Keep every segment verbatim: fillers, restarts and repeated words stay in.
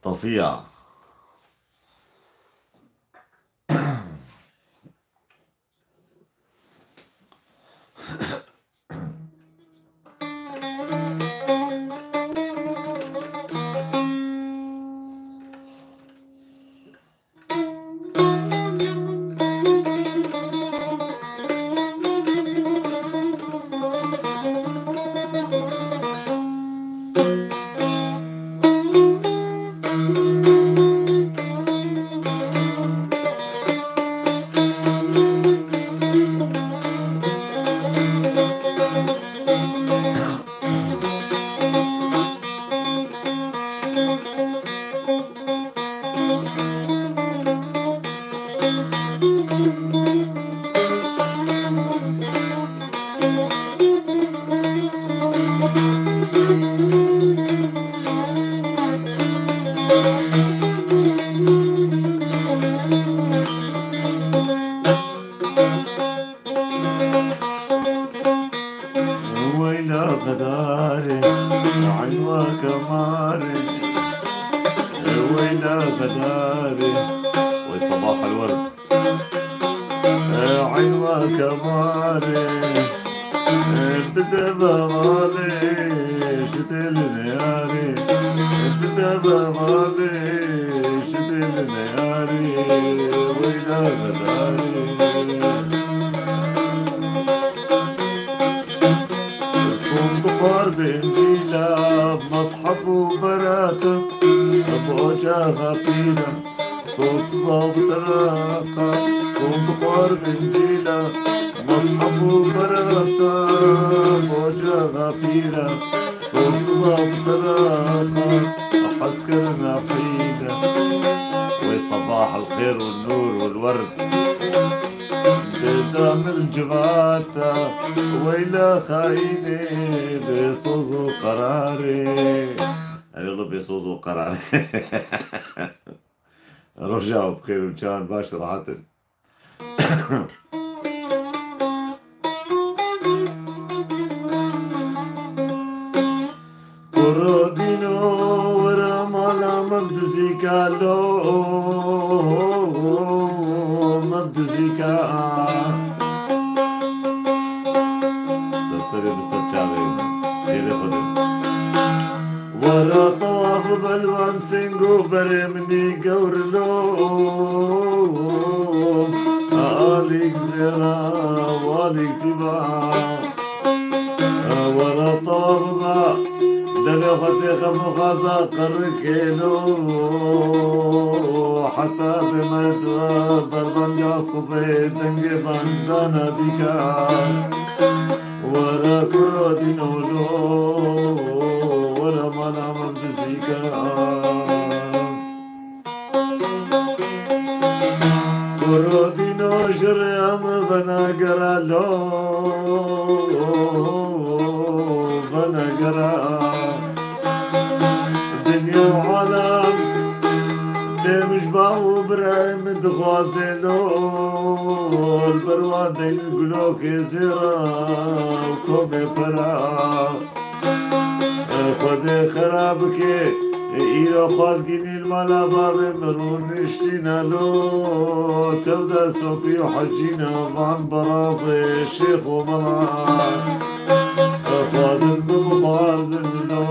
Tafiya. Weyla xedarê, eyn weke marê. Weyla xedarê. Wey sebah el werd. Eyn weke marê. Bide be malê, ji dê li neyarê. Bide be malê, ji dê li neyarê. Weyla xedarê. Sondiqar bi Încîla, meshef û berata, bi ocaxa pîra, sondiqa bi tiraqa, sondiqar bi Încîla, meshef û berata, bi ocaxa pîra, sondiqa bi tiraqa, hezkirina hîra. Wê sebah el xêr û nûr û el werd. Deda min civata, weyla xayînê, bê soz û qerarê. Erê lo bê soz û qerarê. Roja we bi xêr û çawan baş rehat in. Kuro dîno, were mala me bi dizîka lo, me bi dizîka. Ser serê bi ser çavê, jêrê xwe de. Were tawaf belwan sêngo berê minî gewr lo, alîk zêra, walîk zîba. Were tawaf be, devê xwe têxe mixaza qirikêno. Heta bê me de berdenga sibê dengê bandana dîka. Were kuro dîno lo, were mala min dizîka. Kuro dîno ji rêya min venagera lo, venagera. Dinya û alem tê min ji bav û birayê min dixwaze lo, li ber wan deyn û gulokê zêra û komê pera. Xwedê xera bike, îro xwazgînî li mala bavê min rûniştîne lo. Tevde Sofî û Hecîne van berazê şêx û mela. Xwazin bibixwazin lo,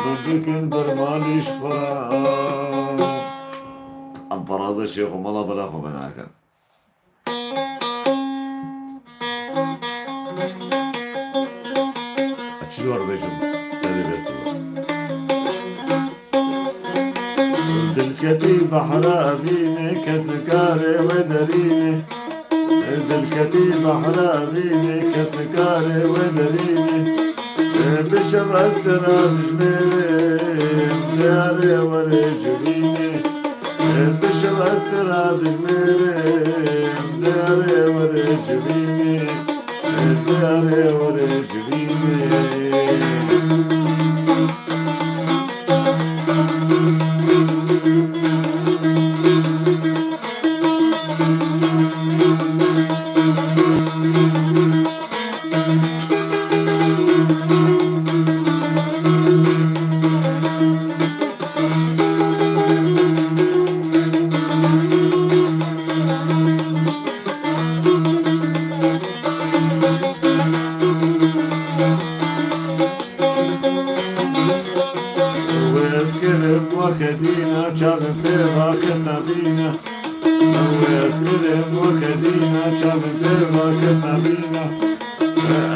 min bikin bermalî ji xwe re. Em berazê şêx û mela bela xwe venakin. Çi jor bêjim, serê destê we. Dilketî behra evînê, kes nikarê wê derînê. Dilketî behra evînê, kes nikarê wê derînê. Bi şev ez te re dijmêrim, diyarê werê civînê. Bi şev ez te re dijmêrim, diyarê werê civînê, diyarê werê civînê.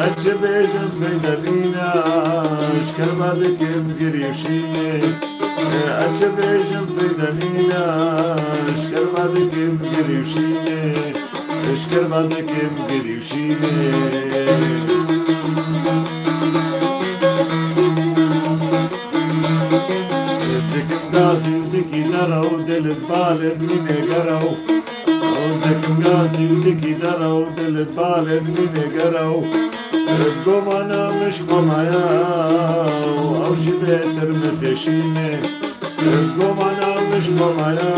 Ez çi bêjim feyde nîne, ji kerba dikim girî û şînê. Ez çi bêjim feyde nîne, ji kerba dikim girî û şînê. Ji kerba dikim girî û şînê. Dikim gazî û dikî dere û dilit balê min ê gere û. Dikim gazî û dikî dere û dilit balê min ê gere û. Gomana min ji xwe maye û ew jî bêtir min dê şînê. Gomana min ji xwe maye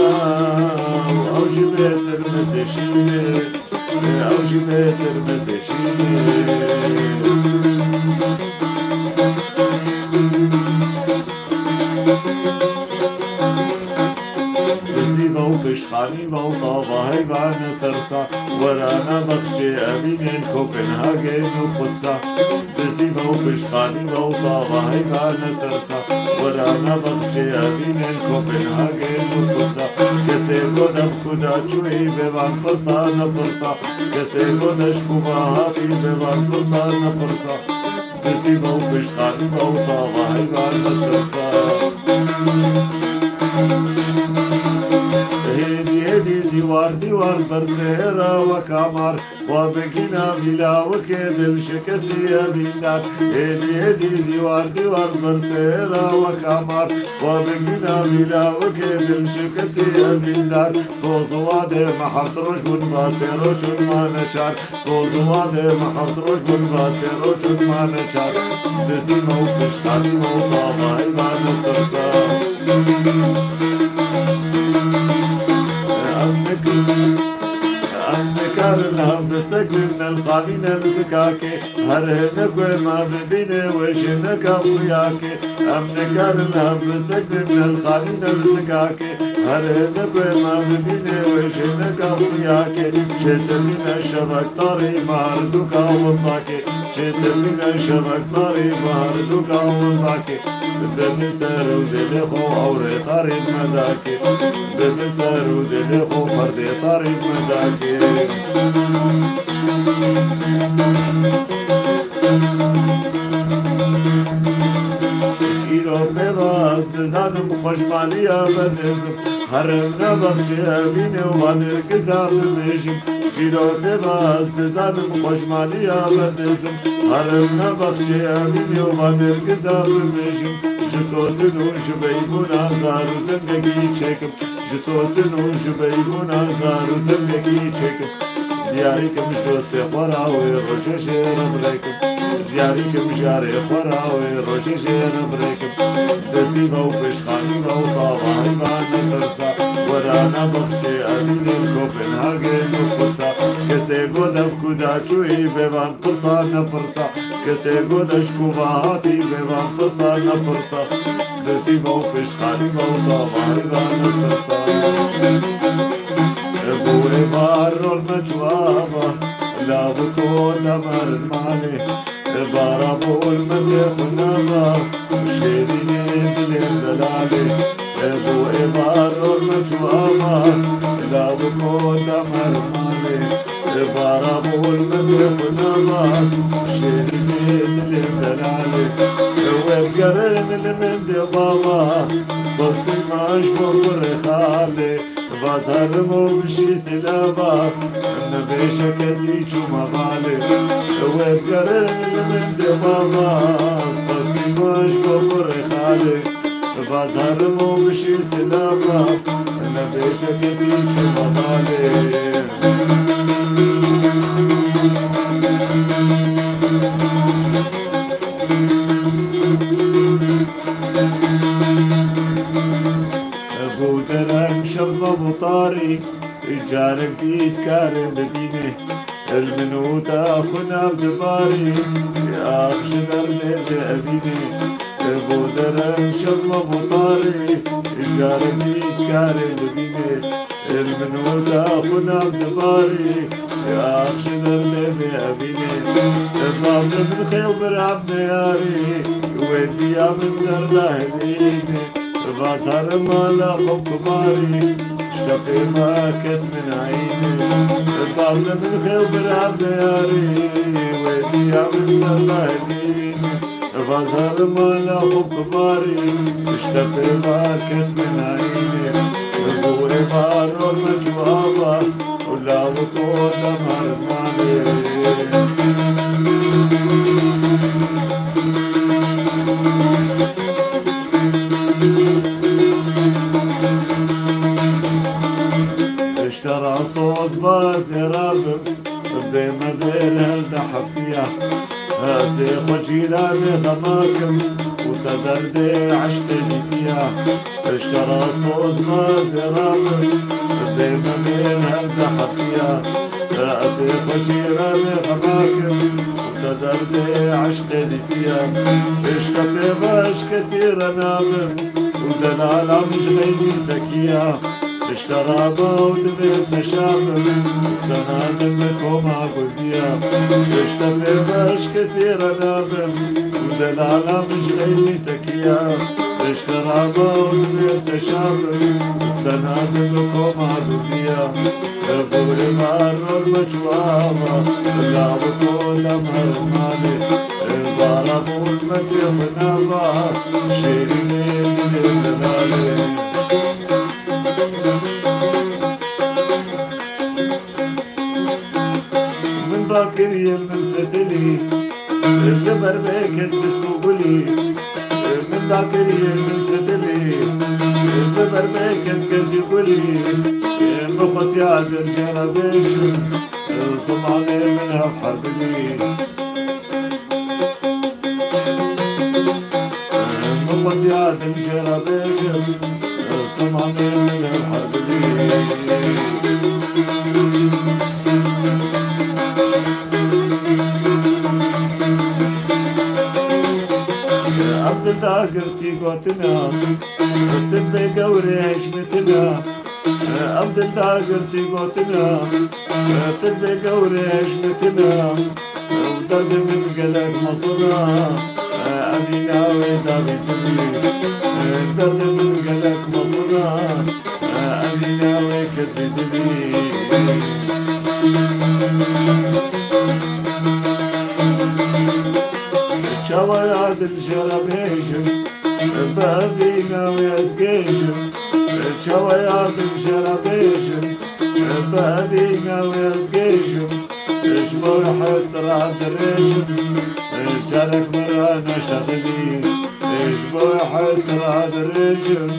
û ew jî bêtir min dê şînê. Ew jî bêtir min dê şînê. Dizî ve û piştxanî ve û tava heyva netirsa. Werana bexçê evînên Kopenhagên û Qudsa. Dizî ve û piştxanî ve û tava heyva netirsa. Werana bexçê evînên Kopenhagên û Qudsa. Kesê go de bi ku de çûyî bê van pirsa nepirsa. Kesê go de ji ku ve hatî bê van pirsa nepirsa. Dizî ve û piştxanî ve û tava heyva netirsa. Hêdî hêdî dîwar dîwar bersêra weka mar. Xwe bigîna vîlawikê dil şikestî evîndar. Hêdî hêdî dîwar dîwar bersêra weka mar. Xwe bigîna vîlawikê dil şikestî evîndar. Soz û wadê me heft roj bûn, va sê roj û mane çar. Soz û wadê me heft roj bûn, va sê roj û mane çar. Dizî me û piştxanî me û tava heyva netirsa. Em nik-, em nikarin hev bisekrin, ne li xanî ne li zikakê. Her hêne ku ê me bibînê wê jêneka xuyakê. Em nikarin hev bisekrin, ne li xanî ne li zikakê. Her hêne ku ê me bibînê wê jêneka xuyakê. Çêtir nîne şevek tarî me herduka windakê. Çêtir nîne şevek tarî me herduka windakê. Bimî ser û dilê xwe ew rê tarî me dakê. Bimî ser û dilê xwe perdê tarî me dakê. Ji îro pê ve ez dizanim xweşmaliya me dizim. Herim nebexşê evînê û va nêrgiza bimêjim. Ji îro pê ve ez dizanim xweşmaliya me dizim. Herim nebexşê evînê û va nêrgiza bimêjim. Ji sosin û ji beybûna zar û zindegî çêkim. Ji sosin û ji beybûna zar û zindegî çêkim. Diyarî kim ji dostê xwe ra wê rojê jê re birêkim. Diyarî kim ji yarê xwe ra wê rojê jê re birêkim. Dizî ve û piştxanî ve û tava heyva netirsa. Wera nebexşê evînên Kopenhagê û Qudsa. Kesê go de bi ku de çûyî bê van pirsa nepirsa. Kesê go de ji ku ve hatî bê van pirsa nepirsa. Dizî ve û piştxanî ve û tava heyva netirsa. Bû êvar rol me çû ava, lawiko demerin malê. Bara bol me tê xwe nava, şêrînê dilê delalê. Bû êvar rol me çû ava, lawiko demerin malê. Bara bol me tê xwe nava, şêrînê dilê delalê. Wê bigerin li min dê bava, xwestî me ji bo kurê xalê. Vazarim û bişî silava, nebêje kesî çûma malê. Wê bigerin li min dê bava, xwestî me ji bo kurê xalê. Vazarim û bişî silava, nebêje kesî çûma malê. Bû dereng şev me bû tarî, carek dî dikarin bibînê. Li min û te xwe nav dibarî, ax ji derdê vê evînê. Bû dereng şev me bû tarî, carek dî dikarin bibînê. Li min û te xwe nav dibarî, ax ji derdê vê evînê. Bavê min xêw bira me yarî, wê diya min derda helînê. Vazar mala xwe kumarî, ştepê me kes min ayînê. Bavê min xêw bira me yarî, Bazar mala xwe kumarî, işte pêva kes min nayîne. Bi gorê baron me çû ava, û lawiko demar mane. Îşte rasoz vazê rabim, bê me vêr her de heftiya. Ez ê xwe cîranê xema kim û te derdê eşqê dîtiya. Îşte rasoz vazê rabim, bê me vêr her de heftiya. Ez ê xwe cîranê xema kim û te derdê eşqê dîtiya. Îşte pêvaş kesî re nabim û delala min ji xeynî tekiya. Îşte raba û divê te şa bim, stena din bi koma guldiya. Îşte pêvaş kesî re nabim û delala min ji xeynî tekiya. Îşte raba û divê te şa bim, stena din bi koma guldiya. Gorê baron me çû ava, lawiko demar mane. Bara bûn me tê xwe nava, şêrînê dilê delalê. Min bakiriyê min fitilî, li ber bêket dist û gulî. Min bakiriyê min fitilî, li ber bêket kezî gulî. Min xwestiya dir jê re bêjim, zimanê min hev herbilî. Min xwestiya din jê re bêjim, zimanê min hev herbilî. Ev dil dagirtî gotina, tu bê gewrê hejmitina. Ev dil dagirtî gotina, tu bê gewrê hejmitina. Derdê min gelek mezin a, evîna wê davêtibî. Derdê min gelek mezin a, evîna wê ketibî. Çawa ya din jê re bêjim, bi evîna wê ez gêjim. Çawa ya din jê re bêjim, bi evîna wê ez gêjim. Ji bo hest radirêjim, carek min re neşexilî. Ji bo hest radirêjim,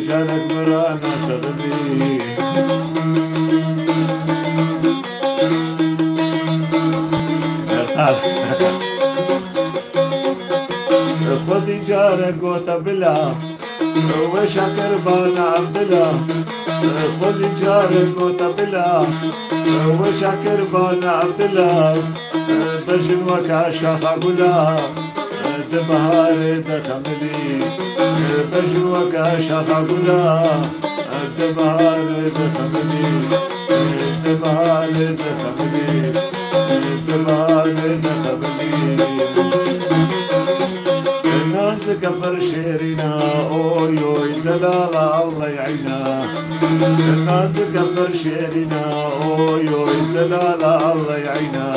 carek min re neşexilî. Bertal. Xwezî carek gote bila, weşa kir bana Evdila. Xwezî carek gote bila, weşa kir bana Evdila. Bejin weke şaxa gula, di biharê de xemilî. Bejin weke şaxa gula, di biharê de xemilî. Di biharê de xemilî, di biharê de xemilî. Nazike pir şêrîn a, oy, oy, delala Allay eyna. Nazike pir şêrîn a, oy, oy, delala Allay eyna.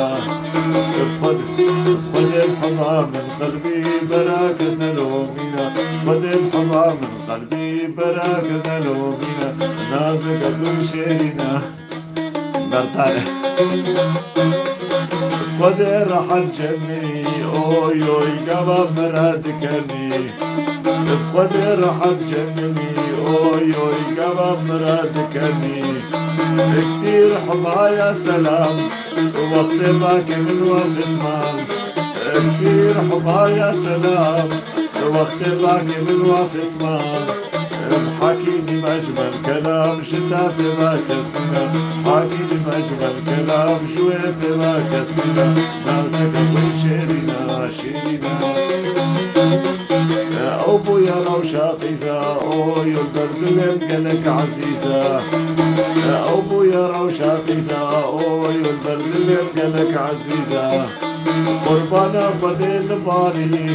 Xwed-, Xwedê bi hema min qelbî bera kes nelomîna. Xwedê bi hema min qelbî bera kes nelomîna. Nazike pir şêrîn a. Bertale. Xwedê rehet cenî, oy, oy, gava min re dikenî. Xwedê rehet cenî, oy, oy, gava min re dikenî. Ktir hubaya selam, wextê bakê min wa qisman. Ktir hubaya selam, wextê bakê min wa qisman. Hakîmî mecmel kelam ji te pêva kes nîne. Hakîmî mecmel kelam ji wê pêva kes nîne. Nazike xwe şêrîne, şêrîne. Ew bûye rewşa qîza, oy, û ber dilê min gelek ezîz e. Ew bûye rewşa qîza, oy, û ber dilê min gelek ezîz e. Qurbana Xwedê li barî,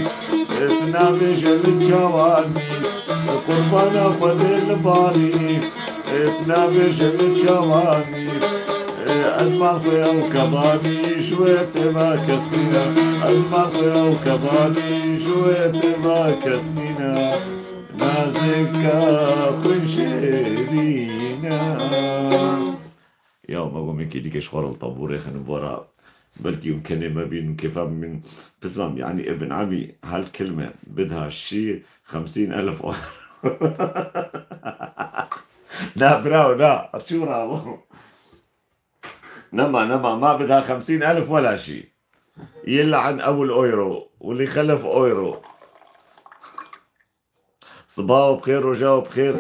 tu nabêje li çawanî. Qurbana Xwedê li barî, tu nabêje li çawanî. Ez mal xwe ew kebabî ji wê pê va kes nîne. Ez mal xwe ew kebabî ji wê pê va kes nîne. Nazika xwîn şêrîne. Ya me got min kêlîkê ji xwe re li tembûrê xinim bora. Belkî hûn kenê me bîn, hûn kêfa min bîn. Pismam, yanî Ibn Amî hel kilme bidha şî xemsîn elf. Na birawo, na. Çi birawo? Nema, nema, ma bidha xemsîn elf wela şî. Yilla an ewil euro, wili xelef euro. Sibaho bi xêr, rojaho bi xêr.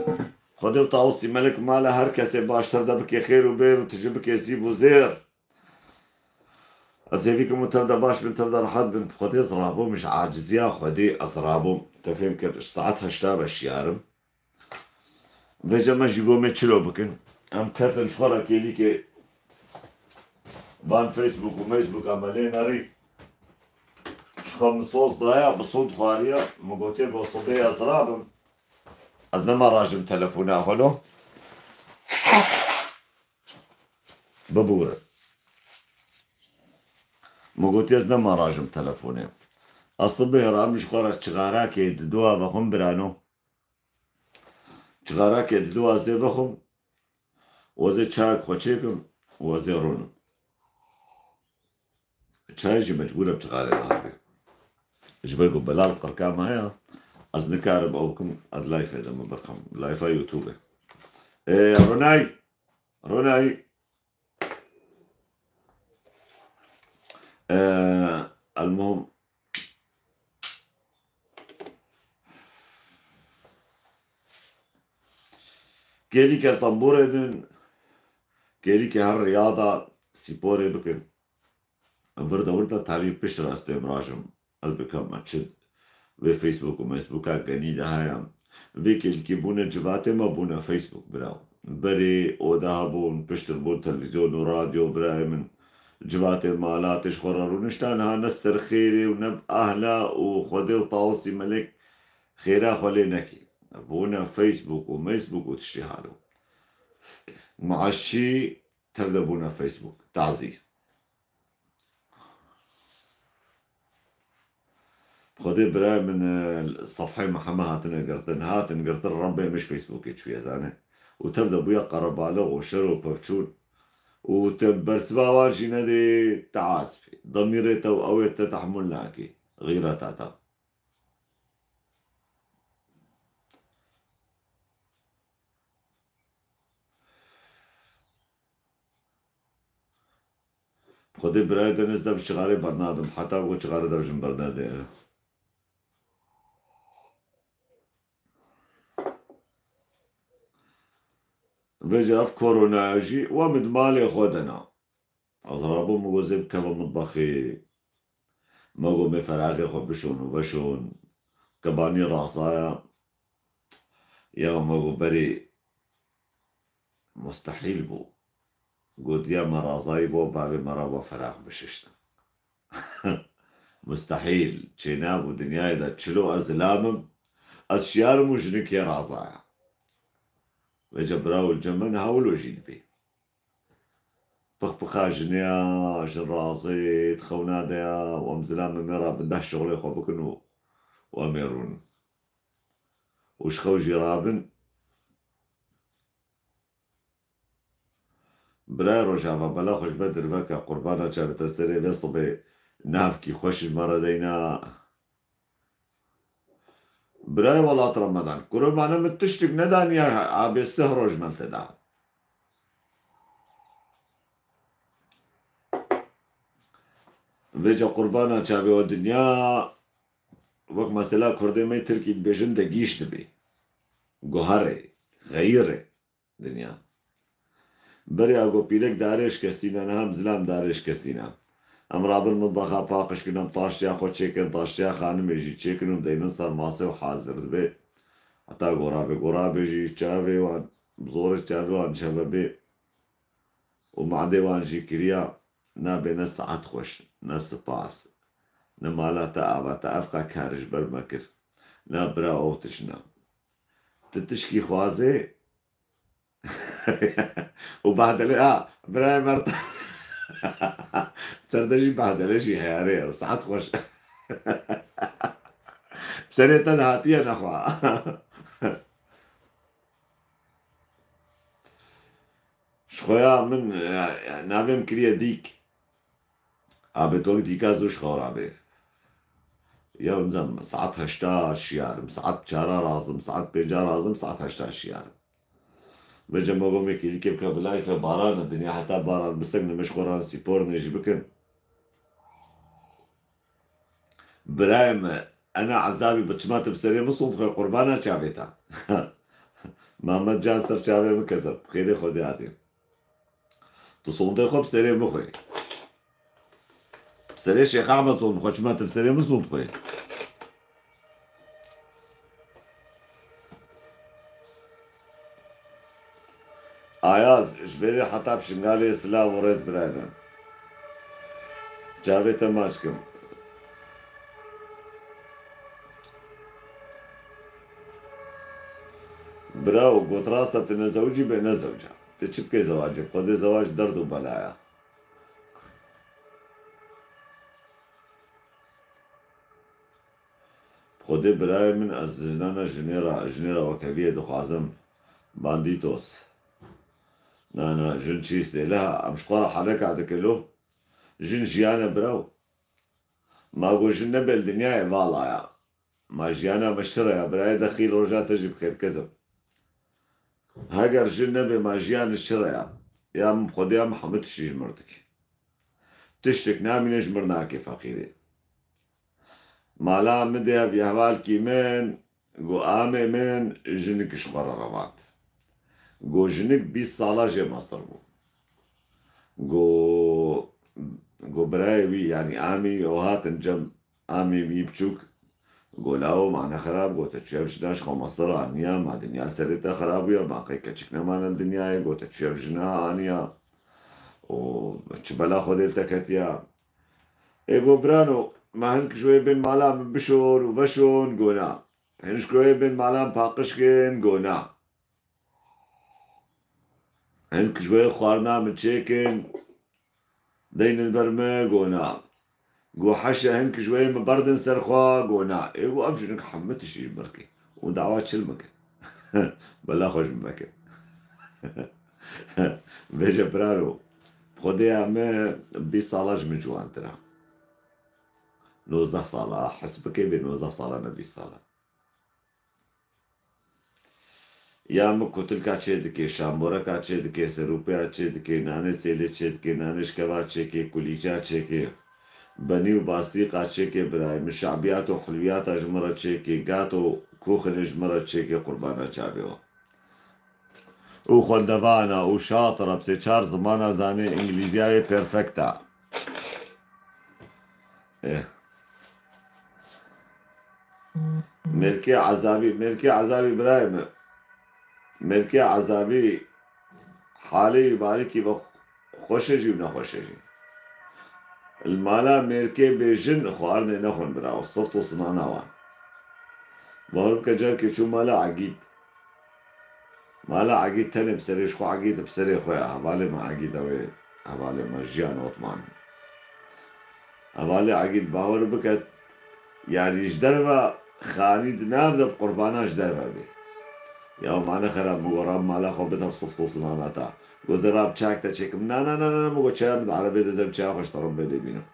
Xwedê û Tawusî Melik mala her kesê baş tev de bike xêr û bêr û tijî bike zîv û zêr. Ez hêvî kim û tev de baş bin, tev de rehet bin. Xwedê ez rabûm, ji aciziya Xwedê ez rabûm. Te fêm kir, ji saet heşta ve şiyar im. Vêca me jî got me çilo bikin. Em ketin ji xwe re kêlîkê van Facebook û Meycbûka me lê nerî. Ji xwe min soz daya, bi soz dixwariya. Min gotiye, got sibê ez rabim. Ez nema rajim telefona xwe lo. Bibûre. Min gotiye ez nema rajim telefonê. Ez sibê rabim ji xwe re çixarakê didoa vexwim birano. Çixarakê didoa zê vexwim. Û ez ê çayek xwe çêkim û ez ê rûnim. Çayê jî mecbûr e bi çixarê re habe. Ji ber ku bela li qirka me heye, ez nikarim ew bikim, ez layfê de min birxim. Layfa YouTube. Ê, Ronay! Ronay! Ê, elmuhim, kêlîke tembûrê din, kêlîke her riyada, spîporê bikin. Virde virde tarî pişt re ez têm rajim. Ez bikem me çi vê Facebook û Meycbûka genî de heye. Vê kêlîkê bûne civatê me, bûne Facebook, bira. Berê oda hebûn, piştir bûn televîzyon û radyo, birayê min. Civatê mala tê ji xwe re rûnişta, niha ne ser xêrê û ne bi ahla û Xwedê û Tawusî Melek xêra xwe lê nekê. Bûne Facebook û Meycbûk û tiştê halo. Meaşî tev de bûne Facebook. Tazî. Xwedê birayê min, e, sefheyê me heme hatine girtin. Hatin girtin, Rebbê min ji Facebookê çûye, zane. Û tev de bûye qerebaliq û şer û pevçûn. Û te bersiva wan jî nedê, te asbî. Demîrê te û ew ê te tehmûl nakê. Xîreta te. Xwedê birayê Deniz dev çixarê bernadim. Heta ku çixarê dev jin bernedê. Vêca ev koronaya jî we min di malê xwe de na. Ez rabûm, min got zê bikevim mitbaxê. Me got mê feraxê xwe bişon û veşon. Kebanî razaya. Ya me got berê mustehîl bû. Gotiya me razayî bo, bavê me re bo ferax bişiştin. Mustehîl. Çênabû dinyayê de çilo ez zilam im. Ez şiyar im û jinikê razaya. Vêca bira û li cem me niha wilo jî dibê. Pixpixa jinê ya, jin razê, di xewna de ya û em zilam im ê rabin deh şixulê xwe bikin û, û em ê rûnin. Û ji xew jî rabin. Birayê Rojava, bela xwe ji me dirve ke, qurbana çavê te serê vê sibê navkî xweş ji me re deyna. Birayê welat Remedan, kurê mane min tiştik nedaniye, abê sih roj me te da. Vêca qurbana çavê we dinya, wek mesela kurdê me tirkî dibêjin, de gîş dibê. Guherê, xeyirê. Dinya. Berê agopîlek darêj kesîne, niha em zilam darêj kesîne. Em rabin mitbaxa paqij kin, em taştiya xwe çêkin, taştiya xanimê jî çêkin û deynin ser masê û hazir dibe. Heta gora be, gora be jî çavê wan, zorê çavê wan çeve bê û madê wan jî kiriya, nabe ne saet xweş, ne spas, ne mala te ava te evqa kar ji ber me kir. Na bira ew tişna. Tu tişkî xwazê, û badelê, a, birayê Mertan. Ser te jî behdele jî heyarê ye. Saet xweş. Serê te de hatiye nexwe. Ji xwe ya min, e, navê min kiriye dîk. Abê tok dîka zû ji xew rabê. Ya nizam, saet heşta şiyarim, saet çara razim, saet pênca razim, saet heşta şiyarim. Vêca me got mekî dîkê bike bi layfe baran e, dinya heta baran bisek nimêj xwe ran spor nê jî bikin. Birayê me, ena ezabî bi çima tu bi serê min sûnd xwe qurbana çavê te. Mehmet Can ser çavê min kezeb. Xêrê Xwedê hatî. Tu sondê xwe bi serê min xwe. Bi serê Şêx Ahmed sond xwe, çima tu bi serê min sond xwe? Ayaz, ji vê heta bi Şingalê silav û rêz birayê me. Çavê te maç kim. Birawo, got rast e, tu ne zewcî be, ne zewca. Tu çi bikê zewacê? Xwedê zewac derd û belaya. Xwedê birayê min, ez jinana jinê re, jinê re wekeviyê dixwazim. Bandîtos. Na, na, jin çîst e. Leha, em ji xwe re hereka dike lo. Jin jiyan e biraw. Ma got jin nebe li dinyayê vala ya. Ma jiyana me şir e ya, birayê dexîl roja te jî bi xêr kezim. Heger jin nebe ma jiyan şir e ya. Ya min bi Xwedê ya min hemû tiştî ji mir dike. Tiştek namîne ji mir nake feqîrê. Mala min de ev yehvalkî min, got amê min jinik ji xwe re revand. Got jinik bîst sala jê mestir bû. Got, got birayê wî, yanî amî wî, ew hatin cem amî wî biçûk. Got lawo, ma ne xerab, got te çi ev jina ji xwe mestir aniya, ma dinya serê te xerab bûya, ma qey keçik nemane li dinyayê, got te çi ev jina aniya û çi bela Xwedê li te ketiya. Ê got birano, ma hinek ji wê bên mala min bişon û veşon, got na. Hinek ji wê bên mala min paqij kin, got na. Hinek ji wê xwarina min çêkin, deynin ber me, got na. Got heşe hinek ji wê min berdin ser xwe, got na. Ê got ev jinik hemû tiştî ji mir kir û dawa çil min kir. Bela xwe ji min vekir. Vêce biraro, Xwedê ya me bîst sala ji min ciwantir e. Nozdeh sala, hes bike bê nozdeh sala ne bîst sala. Ya min kutilka çê dike, şamboreka çê dike, serûpêya çê dike, nanê sêlê çê dike, nanê şkeva çêke, kulîça çêke, benî û bastîqa çêke birayê min, şabiyat û hilwiyata ji min re çêke, gat û kuxinê ji min re çêke qurbana çavê we. Û xwendevana û şatir e, bi sê çar zimana zanê, îngilîziyayê perfekt e. Eh. Mêrkê Ezabî, Mêrkê Ezabî birayê min. Mêrkê Ezabî halê wî barikî ve xweş e jî û nexweş e jî. Li mala mêrkê bêjin xwarinê nexwin bira, û sift û sinana wan. Bahar bike carkê çû mala Egîd. Mala Egîd tenê bi serê ji xwe Egîd bi serê xwe ya. Hevalê me Egîd ew ê hevalê me Jiyan Otman. Hevalê Egîd bawer bike, yanî ji derve xanî di nav de bi qurbana ji derve bê. Ya mane xerab min got, rab mala xwe bide bi sift û sinana ta. Got zera bi çak te çêkim. Na, na, na, na, na, min got çaya min di erebê de zem çaya xwe ji te re bê lê bînim.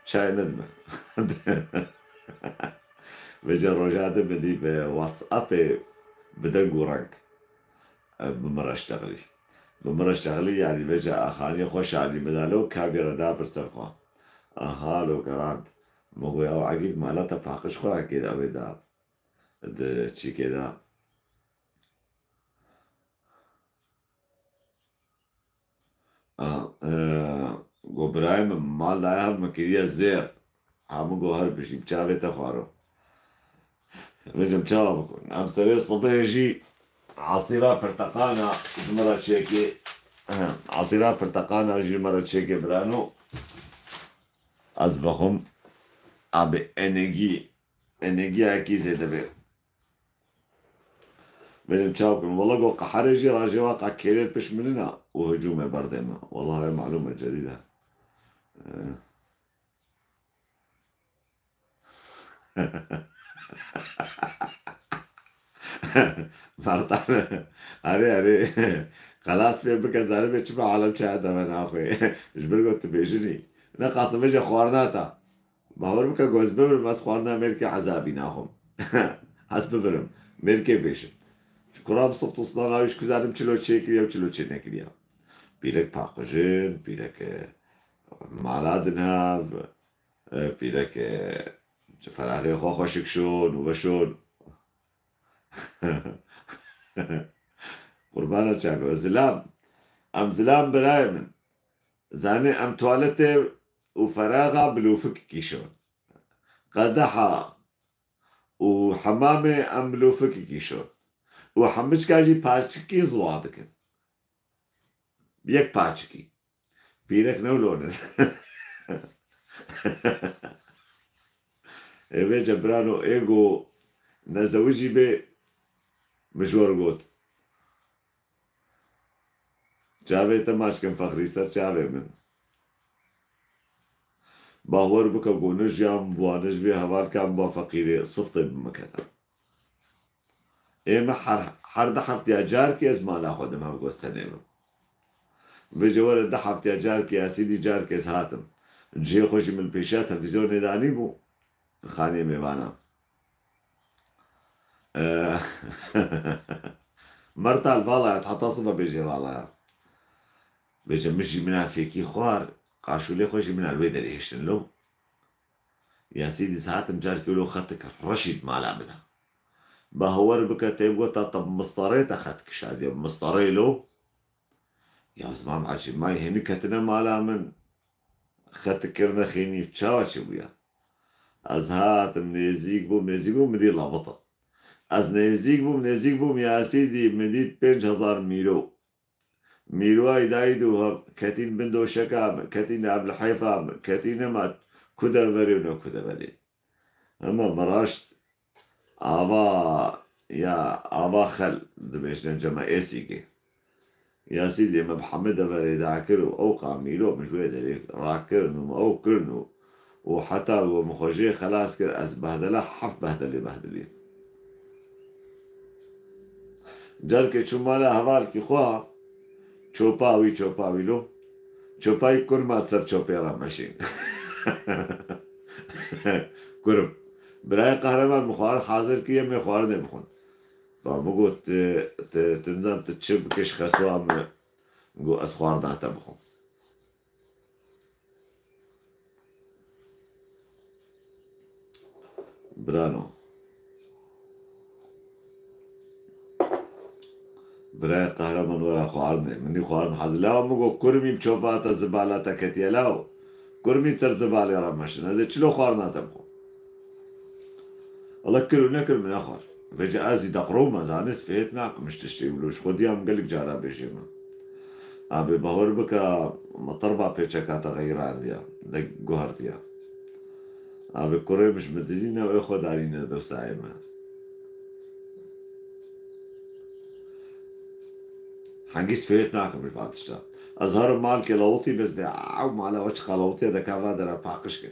Çayê nedime. Vêca roja din min dî bi WhatsAppê bi deng û reng, e, bi min re ştexilî. Bi min re ştexilî, yanî vêca axaniyê xwe şalî min da lo, kabî re napirse xwe. Aha, lo gerand. Min got, ya Egîd mala te paqij xwe kê da wê da. Di çîkê da. A, e, got birayê min, mal daya min kiriye zêr. Ha min got her bijî, bi çavê te xwaro. Vêcim çawa bikin? Em serê sibê jî asîra pirteqana ji min re çêkê. Asîra pirteqana ji min re çêkê birano. Ez vexwim abi enegî, enegiyekî zêde bê. Benim çaw kin. Wala go qeherê jî rajê wa qa kêlê pişt min nina û hicûmê berdê min. Wala ev malûme cedîd e. Mertan, erê, erê. Xelas fêm bike, zanibê çima alem çaya te venaxwe. Ji ber ku tu bêjinî. Ne qasibê jî xwarina te. Bawer bike, goz bibirim, ez xwarina mêrkê ezabî naxwim. Ez bibirim, mêrkê bêjin. Ji kura bi sift û sidan awî ji ku zanim çilo çêkiriye û çilo çênekiriye. Pîrek paqijin, pîrek, e, mala di nav, e, pîrek, e, ji feraxê xwe xweşik şon û veşon. Qurbana çavê we. Zilam. Em zilam birayê min. Zanî em tuwaletê û feraxa bi lûfikekî şon. Qedeha û hemamê em bi lûfikekî şon. Û hemiçka jî paçikî ziwa dikin. Yek paçikî. Pîrek ne wilo ne. Ê vê cebrano ê go nezewicî bê, min ji we re got. Çavê te maç kin fexrî ser çavê min. Bawer bike ku ne jiyan bûa, ne ji vê hevalkan bûa feqîrê, siftê bi min kete. Ê me her, her di heftiya carkê ez mala xwe dim hevgostenê bim. Vêce were di heftiya carkê ya sîdî carkê ez hatim. Cihê xwe jî min pêşiya televîzyonê danîbû. Xaniyê mêvanan. Eh, Mertal vala ya, heta sibe bêjê vala ya. Bêje min jî mina fêkî xwar, qaşûlê xwe jî mina li wê derê hiştin lo. Ya sîdî saetim carkê lo xetik reşîd mala min de. Bawer bike tê gota te bi mistarê te xetik şadiye, bi mistarê lo. Ya ziman ecîb, may hênik ketine mala min. Xetik kirine xênî, çawa çi bûya? Ez hatim nêzîk bûm, nêzîk bûm, min dî labita. Ez nêzîk bûm, nêzîk bûm, ya sîdî min dît pênc hezar mîro. Mîroyî dayî dû hev, ketîn bin doşeka min, ketîn ev lihêfa min, ketîne ma ku de verê û ne ku de verê. Hema min raşt ava, ya ava xel dibêjne cema êsîgê. Ya sîdê me bi hemî deverê dakir û ew qamîlo min ji wê derê rakirin û me ew kirin û, û heta ku min xwe jê xelas kir, ez behdela heft behdelê behdilî. Carkê çû mala hevalkî xwe, çopa wî, çopa wî lo. Çopayî kurma ser çopê re meşîn. Kurim. Birayê Qehreman, min xwarin hazir kiriye, em ê xwarinê bixwin. Ba min got, "Tu, tu, tu nizam tu çi bikê ji xeswa min." Got, "Ez xwarina te bixwim." Birano. Birayê Qehreman were xwarinê. Min dî xwarin hazir. Lawa min got, "Kurmî bi çopa te zibala te ketiye law. Kurmî ser zibalê re meşin. Ez ê çilo xwarina te bixwim." Wele kir û nekir min nexwar. Vêca ez jî deqrowme, zanist fêt nakim ji tiştê wilo. Ji xwedî ya min gelek cara bêjê min. Abê bawer bike, me terba pêçeka te xeyirandiya, de guherdiya. Abê kurê min ji min dizîne û ê xwe darîne dostayê me. Hengî sifêt nakim ji van tişta. Ez herim malkê lawitî, bes bê ew mala we çiqa lawitiye de ka va dera paqij ke.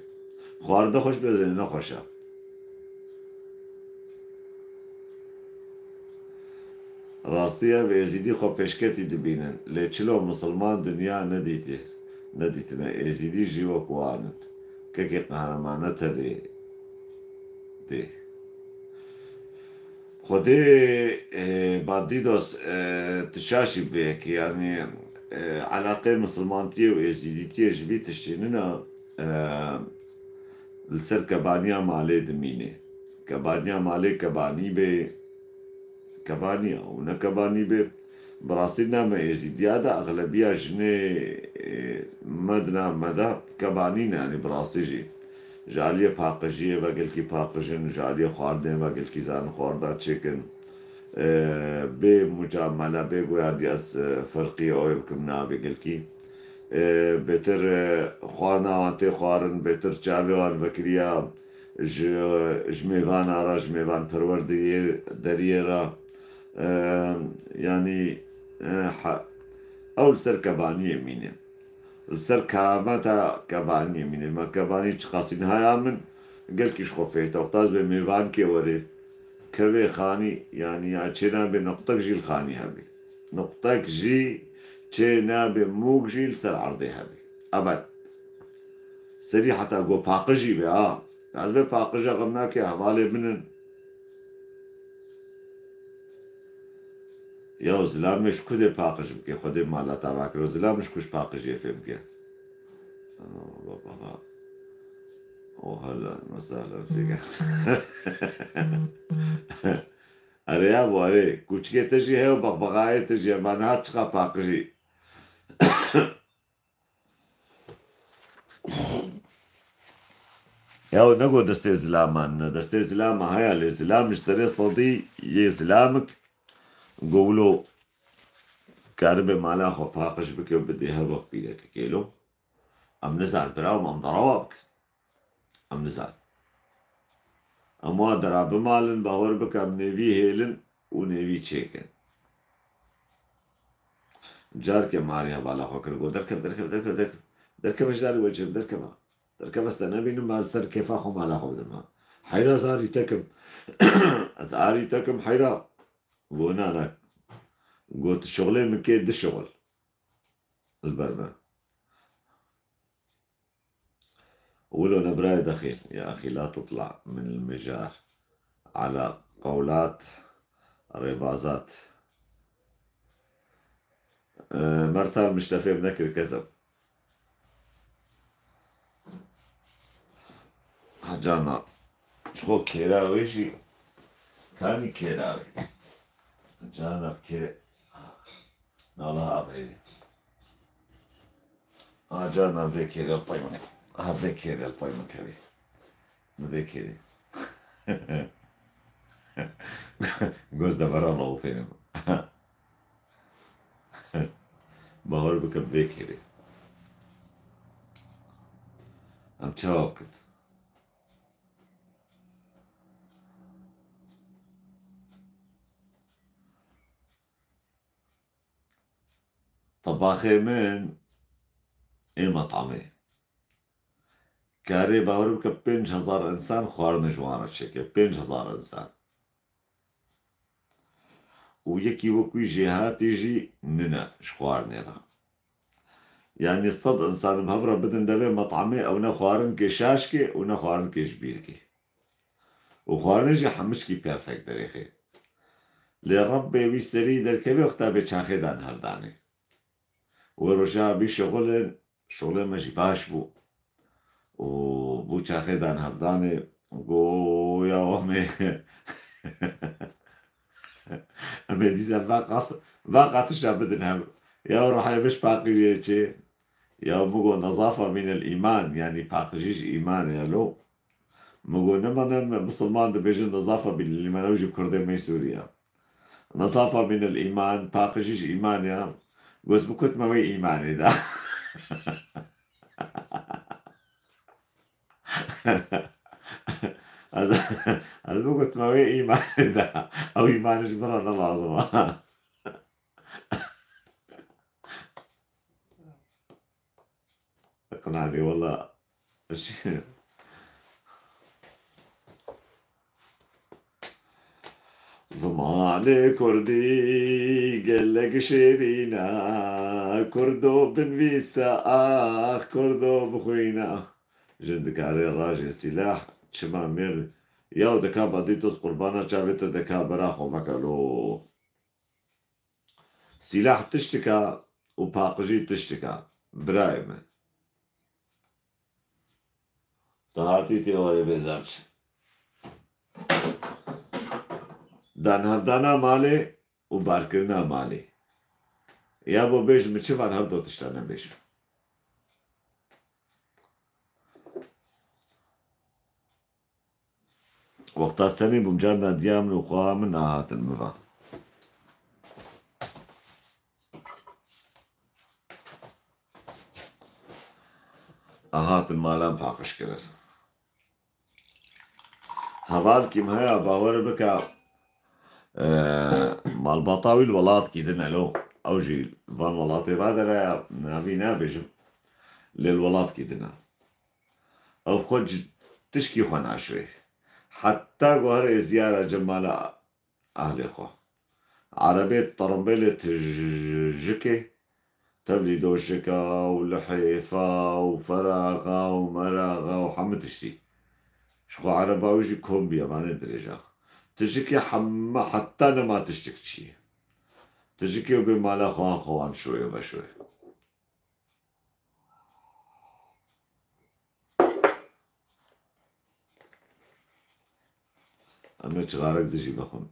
Xwarinde xweş bê, zêne nexweş e. Rastî ev êzîdî xwe pêşketî dibînin. Lê çilo misilman dinya nedîtî, nedîtine. Êzîdî jî wek wan in. Kekê qehreman ne tenê dê. Xwedê, e, Badîdos, e, tu şaşî bi vê yekê, yanî, e, eleqeyê misilmantiyê û êzîdîtiyê ji vî tiştî nina, e, li ser kebaniya malê dimîne. Kebaniya malê kebanî bê, kebaniya û ne kebanî bê. Bi rastî ne me êzîdiya de exlebiya jinê, e, me di nav me de kebanî ne, yanî bi rastî jî. Ji aliyê paqijiyê ve gelkî paqij in, ji aliyê xwarinê ve gelkî zanin xwarina çêkin. E, bê mucamele, bê goya dî ez, e, ferqiyê ew ê bikim navê gelkî. E, bêtir, e, xwarina wan tê xwarin, bêtir çavê wan vekiriya, ji, ji mêvana re, ji mêvan perwer deriyê, deriyê re, e, yanî, e, he-, ew li ser kebaniyê mîne. Li ser kerameta Kebaniyê mîne. Me Kebanî çiqasî niha ya min gelkî ji xwe fêh te. Wexta ez bê mêvankê werê. Kevê xanî, yanî ya çê nabe nuqtek jî li xanî hebe. Nuqtek jî çê nabe, mûk jî li ser erdê hebe. Ebed. Serî heta go paqijî be, ha. Ez bê paqija xem nake, hevalê min in. Ya zilamê ji ku dê paqij bike, Xwedê mala te avakiro, zilam ji ku ji paqijiyê fêm bike. Baba. Oha lan, mesela fêke. Erê ya bo, erê. Kûçikê te jî heye û bexbexayê te jî heye. Ma niha çiqa paqijî. Ya ne go destê zilaman ne. Destê zilama heye lê zilam ji serê sedî yê zilamik go wilo karibe mala xwe paqij bike û bidê hevok pîreke kêlo. Em nizan bira û em derawa bikin. Em nizan. Em wa dera bimalin, bawer bike em nêvî hêlin û nêvî çêkin. Carke marî hevala xwe kir, got, "Derkev, derkev, derkev, derkev. Derkev ji darê we çêm, derkeva. Derkev ez te nebînim, ma li ser kêfa xwe mala xwe bidim ha. Heyra ez arî tekim. Ez arî tekim heyra." Got, "Na, na." Got, "Şixulê min kê di şixul. Li ber me." Wilo ne birayê dexîl, ya axî la tutla min li mijar. Ala qewlat, rêbazat. Ee, Mertal miştefê min nekir kezeb. Ha cana, ji xwe kêra wê jî, kanî kêra wê. Cana kê-, Nala avêrê. Ha carna vê kêrê li pay min. Ha vê kêrê li pay min kevê. Min vê kêrê. Göz de vera lawitênim. Bawer bikim vê kêrê. Em çawa kit? Tebaxê min ê metamê. Karê bawer bike pênc hezar însan xwarinê ji wan re çêke. Pênc hezar însan. Û yekî wekî jêhatî jî nine ji xwarinê re. Yanî sed însan bi hev re bidin devê metamê, ew ne xwarinkê şaş kê û ne xwarinkê ji bîr kê. Û xwarinê jî hemişkî perfekt derêxê. Lê Rebbê wî serî derkevê wexta bê çaxê dan hevdanê. Wê roja bî şixulin, şixulê me jî baş bû. Û bû çaxê dan hevdanê, go ya wamê. Em ê dîsa va qas-, va qatişa bidin hev. Ya rehê biş paqijê çê. Ya min got, "Nezafa mînel îman", yanî paqijî ji îmanê ye lo. Min got, "Nema ne, me misilman dibêjin nezafa mînel îman", ew jî kurdê me Sûriye. "Nezafa mînel îman", paqijî ji îmanê ye. Got, "Bikutme wê îmanê de." Ez, ez bigotime wê îmanê de. Ew îmanê ji min re ne lazim e. Qinalê wela. Zimanê kurdî gelek şêrîn e, kurdo binvîse ax, kurdo bixwîne. Jin dikarê rajê sîlah çima mêr. Yaw deka badî toz qurbana çavê te deka bera xwe veke lo. Sîlah tiştika û paqijî tiştika. Birayê min. Tu hatî tê warê bêzar çi. Danhevdana malê û barkirina malê. Ya bo bêj min çi van her do tişta nebêjim. Wexta ez tenê bûm, carna diya min û xweha min nehatin min va. Hatin malan paqij kirin. Hevalkî min heye, bawer bike, e, malbata wî li welatkî din e lo. Ew jî van welatê va dereye, navî nabêjim. Lê li welatkî din e. Ew xwe ci-, tişkî xwe naşirê. Heta ku here êziyara cemala ahlê xwe. Erebê terimbêlê tijikê tevlî doşika û lihêfa û feraxa û meraxa û hemû tiştî. Ji xwe ereba wî jî kombî ye, vanê dirêja. Tijikê hema heta nema tiştik çi ye. Tijikê û bê mala xwe ha xwe wan şoye veşoye. Em ê çixarek dijî vexwin.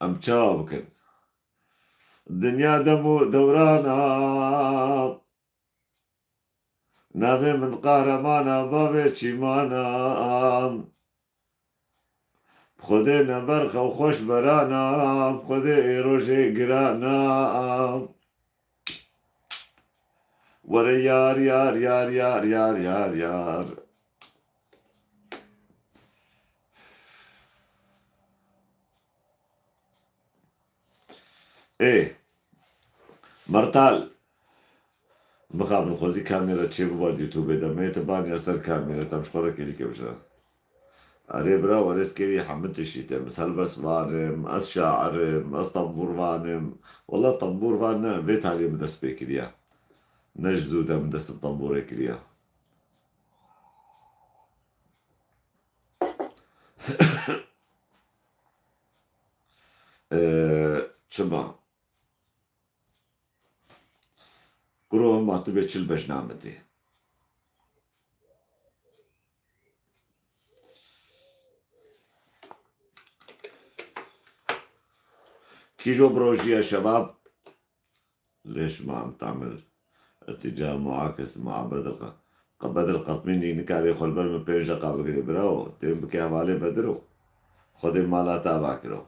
Em çawa bikin? Dinya dem û dewran a. Navê min Qahreman a, bavê çîman a. Xwedê ne berx e û xweş beran a, Xwedê ê rojê giran a. Were yar, yar, yar, yar, yar, yar, yar. Ê, Mertal. Mixabin xwezî kamera çê biba di YouTube de. Me te baniya ser kamera, tam ji xwe re kêlî kevşa. Erê bira, werêz kevî hemû tiştî te. Ez helbestvan im, ez şair im, ez tembûrvan im. Wela tembûrvan ne, vê taliyê min dest pê kiriye. Ne ji zû de min dest bi tembûrê kiriye. Ee, çima? Kuro hema tu bê çil bejna min tê. Kîjo bi rojî ye şebab? Lêş ma em tamir. Îtîca muakis ma Bedr Qa-, Qa-, Bedr Qatmînî nikarê xwe li ber min pênc deqa bigirê birawo. Têm bike hevalê Bediro. Xwedê mala te ava kiro.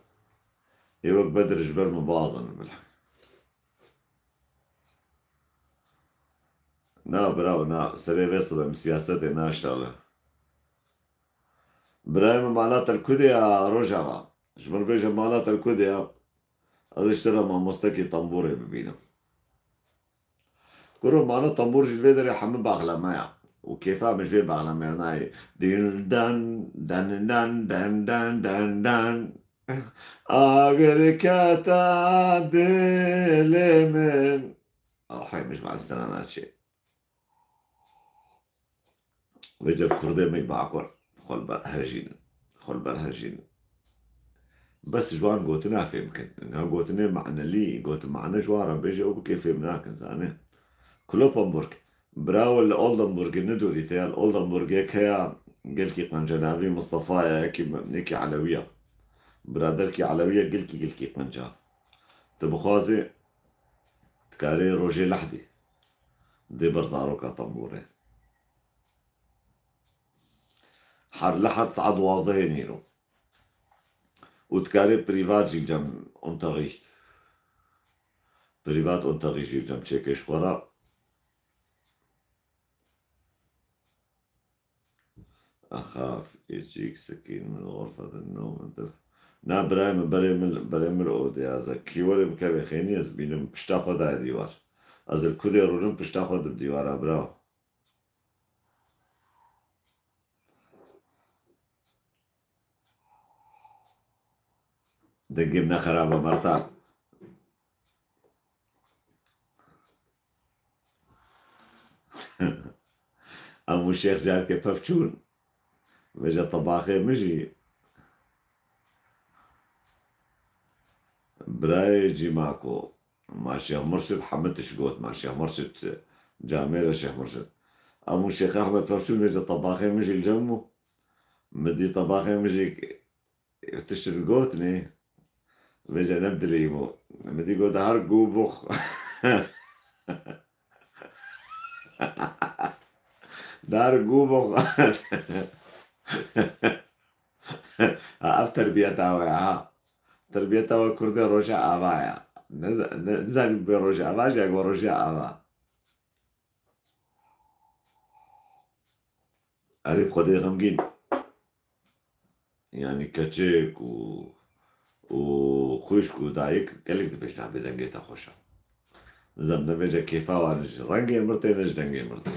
Ê wek Bedr ji ber min bazin bila. Na birawo na, serê vê sibe min siyasetê naştale. Birayê min mala te li ku de ya Rojava? Ji min bêje mala te li ku de ya? Ez ê ji te re mamostekî tembûrê bibînim. Kuro mala tembûr jî li vê derê hemû baxleme ya. Û kêfa min ji vê baxlemê re nayê. Din dan, dan dan, dan dan, dan dan. Agir kete dilê min. Ruhê min ji van stena naçê. Vêca kurdê me bakur xwe li ber hejînin. Xwe li ber hejînin. Bes ji wan gotina fêm bikin. Niha gotinê manelî, gotin mane ji wan re bêje û bikê fêm nakin, zanê. Klopenburg. Birawo li Oldenburgê nedûrî te ya, li Oldenburgê heya gelkî qenca navî Mistefa ye, yekî me-, yekî Elewî ye. Biraderkî Elewî ye, gelkî, gelkî qenca. Tu bixwazê, dikarê rojê lehdî dê ber zaroka tembûrê. Her lehad saet duwazdehê nîro. Û dikarê privat jî cem Unterricht. Privat Unterricht jî cem çêkê ji xwe re. Axaf, êcîk, sikîn min, xurfetin nû min tu. Na birayê min, berê min, berê min o diyaze. Kî werê bikevê xênî ez bînim, pişta xwe daye dîwar. Ez li ku dê rûnim, pişta xwe dim dîwara, birawo. Dengê min ne xerab e, Mertal. Em û Şêx carkê pevçûn. Vêca tebaxê min jî birayê Cîmako. Ma Şêx Murşid hemû tişt got. Ma Şêx Murşid camêre Şêx Murşid. Em û Şêx Ehmed pevçûn vêca tebaxê min jî li cem bû. Min dî tebaxê min jî Tişt gotinê, vêca ne bi dilê bû. Min dî got, "Dar gû bûx." Dar gû bûx. Ha, ev terbiyeta we ya, ha. Terbiyeta we kurdê roja ava ya. Ne, ne, nizanî bê roja ava, ji ya ku roja ava. Erê bi Xwedê xemgîn. Yanî keçik û, û xwişk û dayik gelek dibêjin, "Bê dengê te xweş e." Nizam, ne vêce kêfa wan ji rengê mir tê, ne ji dengê mir tê.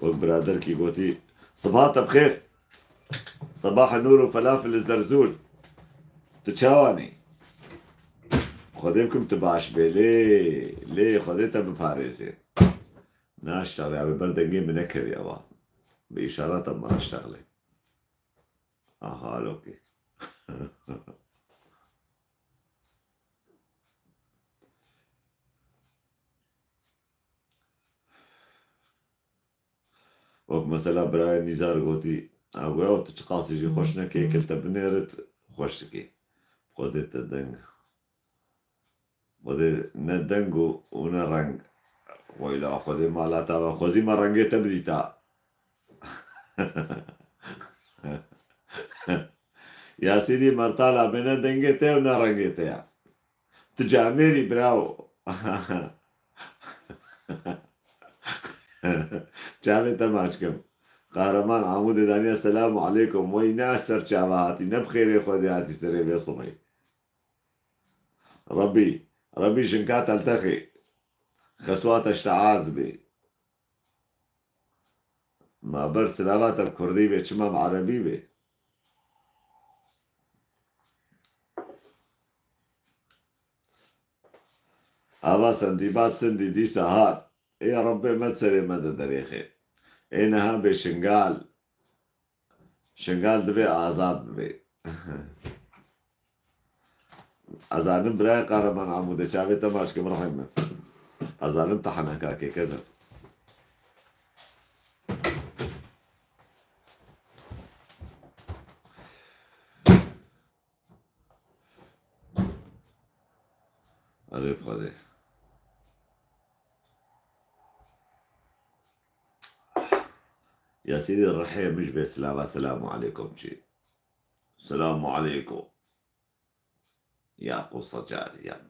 Wek biraderkî gotî, "Sibaha te bi xêr. Sibaha nûr û felafil li zerzûl. Tu çawan î?" Xwedê bikim tu baş bê, lê, lê Xwedê te biparêzê. Naşta wê, ew ê ber dengê min nekevî ewa. Bi îşareta min naştexlê. Aha, lokê. Wek mesela birayê Nîzar gotî, a, goya tu çiqasî jî xweş nekê, kil te binêrit, xweş dikê. Xwedê te deng. Xwedê ne deng û, û ne reng. Weyla Xwedê mala te ve. Xwezî me rengê te bidîta. Ya Sîdî Mertala bê ne dengê te ye û ne rengê te ye. Tu camêrî birawo. Çavê te maç kim. Qahraman Amûdê daniye, selamu aleykum. Wey ne ser çava hatî, ne bi xêrê Xwedê hatî serê vê sibê. Rebî, Rebî jinka teltexê. Xeswata ji te az bê. Ma ber silava te bi kurdî bê, çima bi erebî bê? Ava sendîbat sindî dîsa hat. Ê Rebbê me serê me de derêxê. Ê niha bê Şingal. Şingal divê azad bibê. Ezanim birayê Kahraman Amûdê, çavê te maç kim rehî min. Ezanim te heneka kê kezim. Erê bi Xwedê. Ya Sîdî rihê min ji vê silava selamu aleykum çi. Selamu aleykum. Ya qosa carî ya.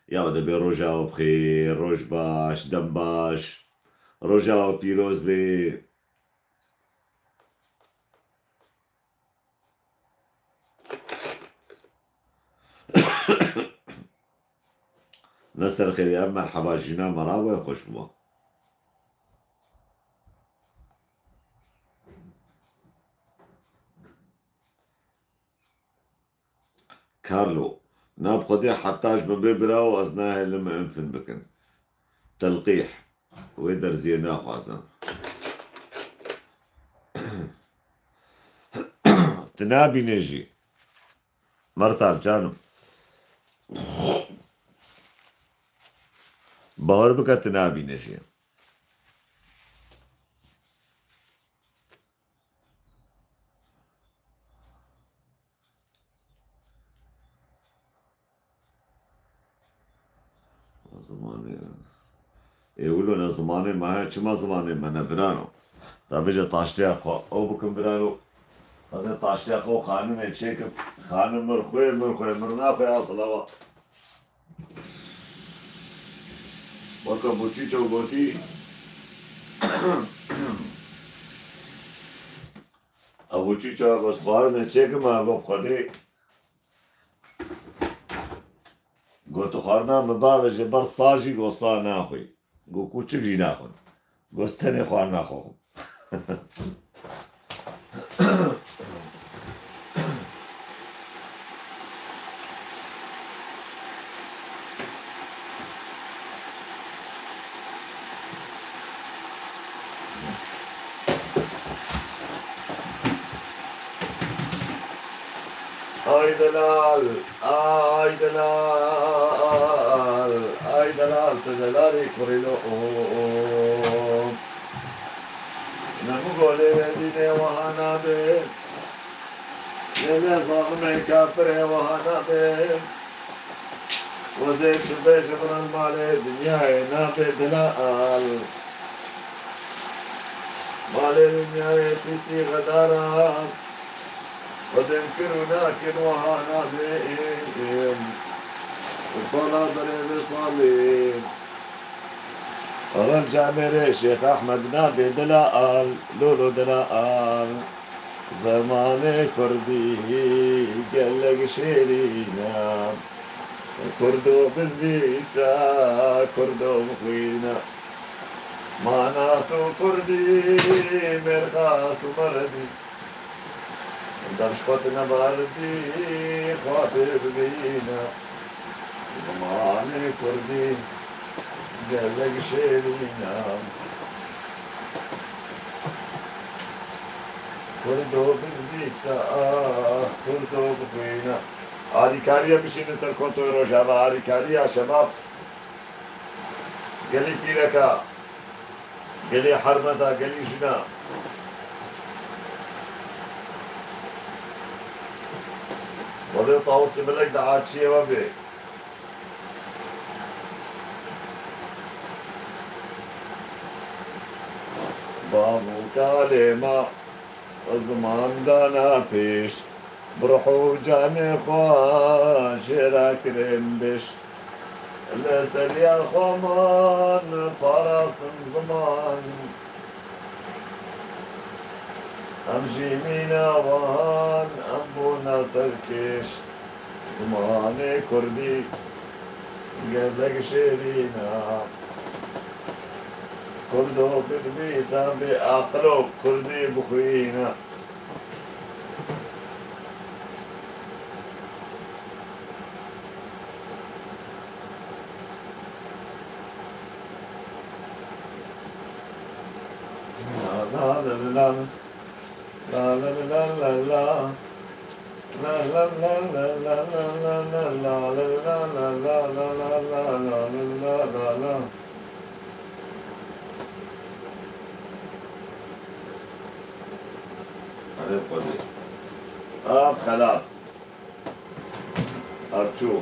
Ya de bê roja we bi xêr, roj baş, dem baş. Roja we pîroz bê. Ne ser xêrê, ev merheba jîna me ra we xweş bû. Carlo, na bi Xwedê heta ji min bê birawo ez nahêlim min infin bikin. Telqîh. Wê derziyê naxwazim. Tu nabîne jî. Mertal canim. Bawer bike tu nabîne jî. Zimanê. Ê wilo ne zimanê me heye, çima zimanê me ne birano? Da bêje taştiya xwe ew bikim birano. Hadi taştiya xwe xanimê çêkim. Xanim mir xwe, mir xwe, mir naxwe ya silava. Weke Boçîço gotî. Ew Boçîço ez xwarine çêkim, ev bi Xwedê. Got, tu xwarina min bavêje ber sa jî got sa naxwî. Got, kûçik jî naxwin. Got, ez tenê xwarina xwe xwim. Ay delal, ay delal, ay delal, tu delalî kurî lo. Ne min golê Medînê wiha nabe. Lê lê zalimê kafirê wiha nabe. Wezê çi bêjim rin malê dinyayê nabe delal. Malê dinyayê pîsî xedara. Xwedê kir û nakin wiha nabe. Sala berê vê salê. Rin camêrê Şêx Ehmed nabe delal. Lolo delal. Zemanê kurdî gelek şêrîn e. Kurdo binivîse, Kurdo bixwîne. Mana tu Kurdî, mêrxas û meredî. Dem ji xwe tune berdî, xwe pê bibîne. Zimanê Kurdî gelek şêrîn e. Kurdo binivîse, ax, Kurdo bixwîne. Alîkariyê bişînin ser kontoyê Rojava, alîkariya şebab. Gelî pîreka, gelî hermeta, gelî jina. Xwedê Tawusê Melek di açiyê we bê. Bav û kalê me ziman dana pêş, bi ruh û canê xwe jê re kirin bêş. Li seriya xwe man parastin ziman. Em jî mîna wan, em bûne serkêş. Zimanê kurdî gelek şêrîn e. Kurdo binivîse bê aqilo, kurdî bixwîne. Erê Xwedê. Af xelas. Ev çû.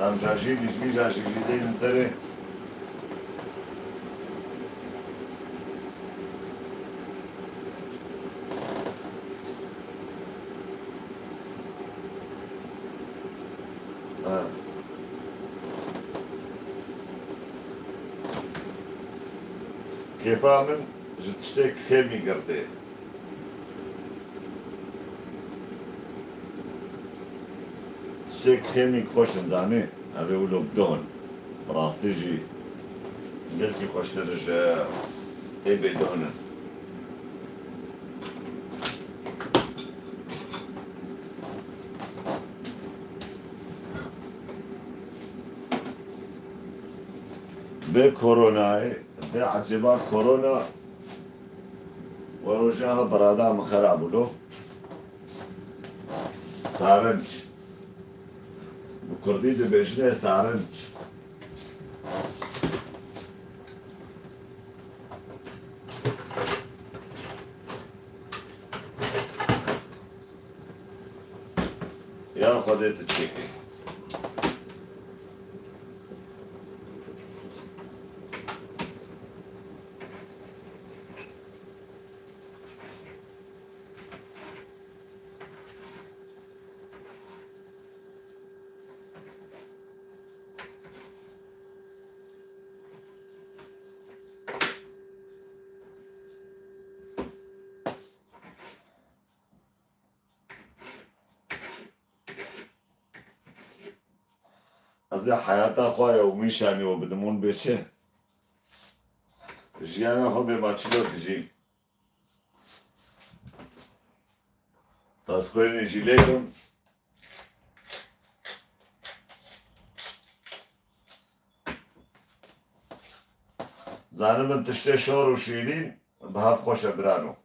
Em jajî, dijî, jajî jî deynin serê. Ha. Kêfa min ji tiştê xêmî girtê. Tiştê xêmî xweş in, zanî. Ev ê wilo bidon. Bi rastî jî gelkî xweştir ji ê bêdon in. Vê koronayê, vê ecêba korona we roja ha birada min xera bû lo. Sarinç. Bi kurdî dibêjinê sarinç. Ya Xwedê tu çêkî. Ez ê heyata xwe ya û mîşanî we bidim hûn bê çi? Jiyana xwe bê ma çilo dijî. Ez xwênê jî lê kim. Zanibin tiştê şor û şîrîn bi hev xweş e birano.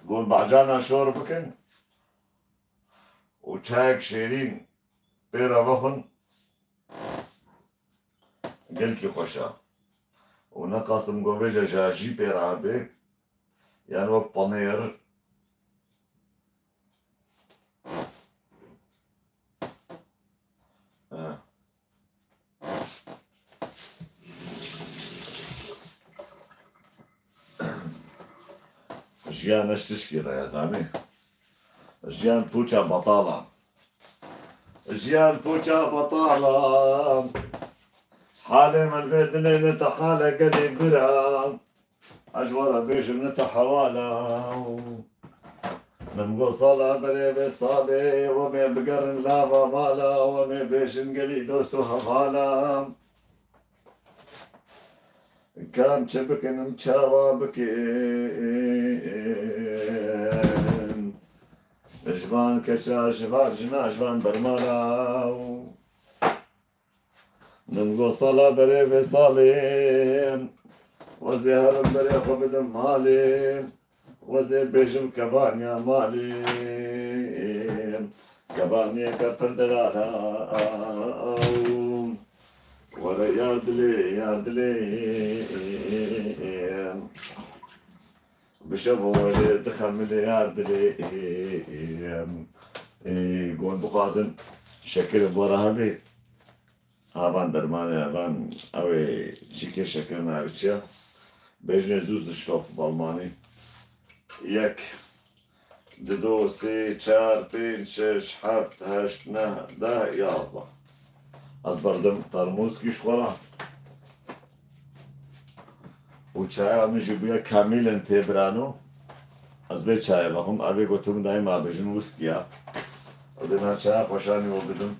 Gul bacana şor bikin û çayek şêrîn pê re vexwin. Gelkî xweş e. Û ne qasim govêje jajî pê re hebe, yan wek panêr. Eh. Jiyan ne ji tişkî re ye, zanî. Jiyan pûça betala. Jiyan pûça betala. Halê min vê dinê ne te hale gelê bira. Ez ji we re bêjim ne te hewala. Min got sala berê vê salê, wemê bigerin lava mala, wemê bêjin gelî dost û hevala. Kam çi bikin, çawa bikin? Ji van keça, ji van jina, ji van bermala. Min got sala berê vê salê, wezê herim berê xwe bidim malê, wezê bêjim kebaniya malê, kebaniyeke pir delala. Were yar dilê, yar dilê, bi şev û were dixemilê yar dilê. Ê, gon bixwazin şekir bi were hebê. Ha, van dermanê, van ew ê çîkê şekir navê çi ye? Bêjinê Süßstoff bi almanî. Yek, dido, sê, çar, pênc, şeş, heft, heşt, neh, deh, yazdeh. Ez berdim termûskî ji xwe re. Û çaya min jî bûye kamîlen tê birano. Ez vê çayê vexwim. Evê gotim dayê ma bêjin wîskî ya. Ez ê niha çaya xweşanî we bidim.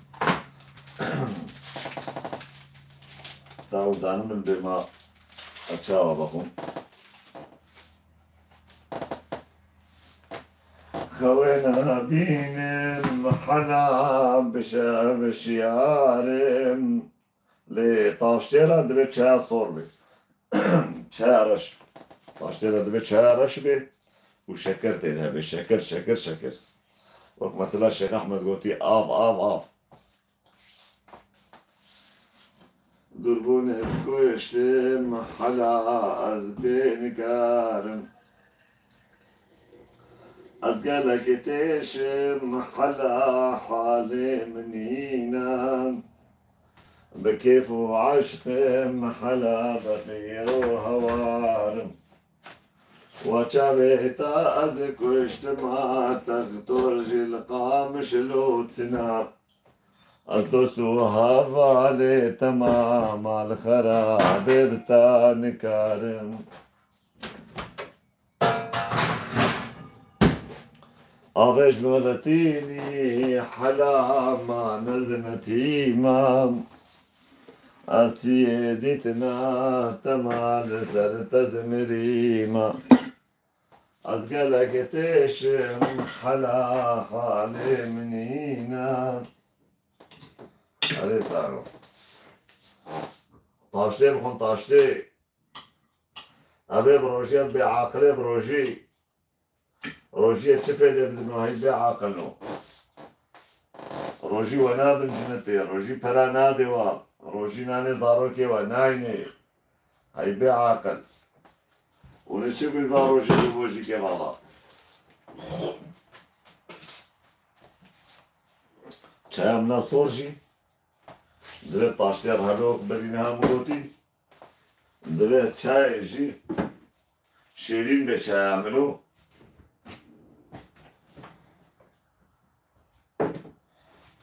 Ta û zanim min bê ma ez çawa vexwim. Xewê nabînim hela bi şev şiyar im. Lê taştê re divê çaya sor be. Çaya reş. Taştê re divê çaya reş be û şeker tê de hebe. Şeker, şeker, şeker. Wek mesela Şêx Ehmed gotî, av, av, av. Durbûn ez kuştim, hela ez bê nikarim. Ez gelekî têşim, hela halê min nîne. Bi kêf û eşqim, hela bi xîr û hewarim. Wa çavê ta ez kuştima, textor jî li qamiş lûtina. Ez dost û hevalê temama li xerabê bi te nikarim. Avê ji min re tînî hela ma nezinetî ma. Ez tiyê dîtina tema li ser te zimirî ma. Ez gelek têşim hela halê min nîne. Erê bravo. Taştê bixwin taştê. Evê bi rojî, ev bê aqilê bi rojî. Rojiyê çi fêdê bidin, hey bê aqil no. Rojî we nabin cinitê, rojî pera nadê wa, rojî nanê zarokê we nayne. Hey bê aqil. Û ne çi gul va rojî bi bo jî kevala. Çaya min a sor jî. Divê taştê re helo wek berî niha min gotî. Divê ez çayê jî şêrîn be çaya min o.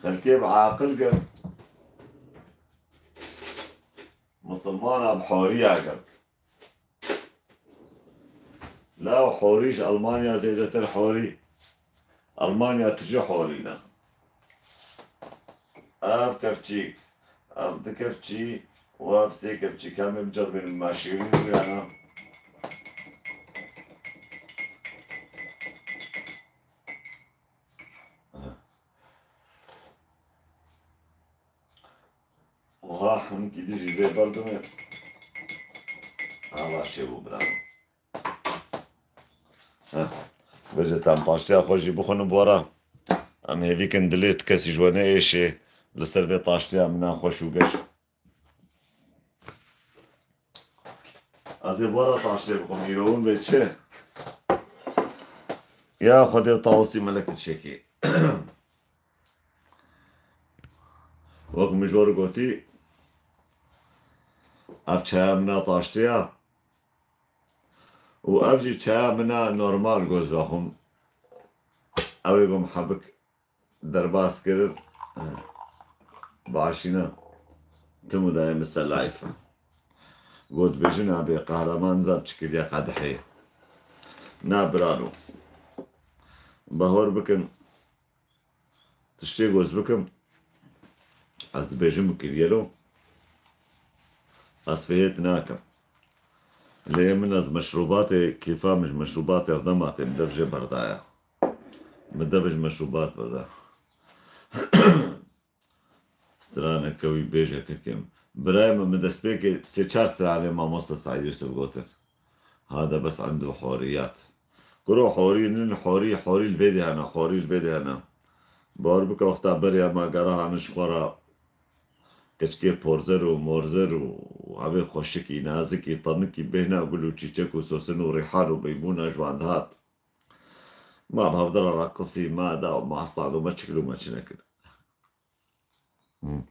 Xelkê bi aqil girt. Misilmana bi horiya girt. La horî ji Almanya zêdetir horî. Almanya tije horî ne. Ev kevçîk, ev du kevçî û ev sê kevçîk. Em ê biceribînin ma şêrîn û ya ne. Oha, hinkî dijî vê berdimê. Ava çêbû bira min. Heh. Bêje tam taştiya xwe jî bixwin û bora. Em hêvî kin dilê tu kesî ji we neêşê li ser vê taştiya min a xweş û geş. Ez ê bora taştê bixwim, îro hûn vê çi? Ya Xwedê Tawusî Melek diçekî. Wek min ji we re gotî, ev çaya min a taştê ya. Û ev jî çaya min a normal goz vexwim. Ew ê gom hebik derbas kir. Başîne. Tim û dayê min ser layf. Got bêjin abê qehreman zab çi kiriye qedehê. Na biralo. Bahor bikin. Tiştê goz bikim. Ez dibêjim kiriye lo. Ez fihêt nakim. Lê min ez meşrûbatê, kêfa min ji meşrûbatê erdema tê, min dev jê berdaya. Min dev ji meşrûbat berda. Straneke wî bêje kekê min. Birayê min, min destpêkê sê çar stranê mamosta Saîd Yusuf gotin. Hade bes endo horiyat. Kuro horî nin horî, horî li vê de hene, horî li vê de hene. Bawer bike wexta berê hema gera hanin ji xwe re keçikê porzer û morzer û evê xweşikî, nazikî, tenikî bêhna gul û çîçek û sosin û rîhan û beybûna ji wan dihat. Ma bi hevdira reqisî, ma da û ma hestan û me çikir û me çi nekir. Hmm.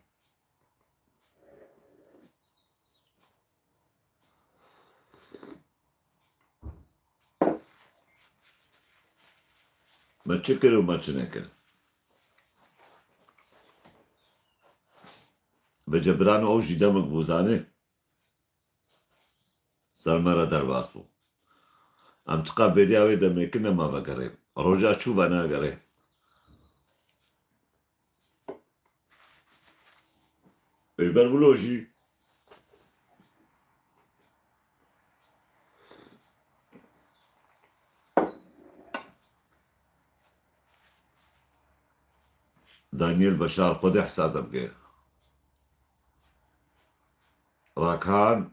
Me çi kir û me çi nekir? Vece birano ew jî demek bû zanê. Ser me re derbas bû. Em çiqa bêriya wê demê kin nema vegerê. Roja çû venagere. Ji ber wilo jî Daniel Beşar Xwedê hesab te bike. Rakan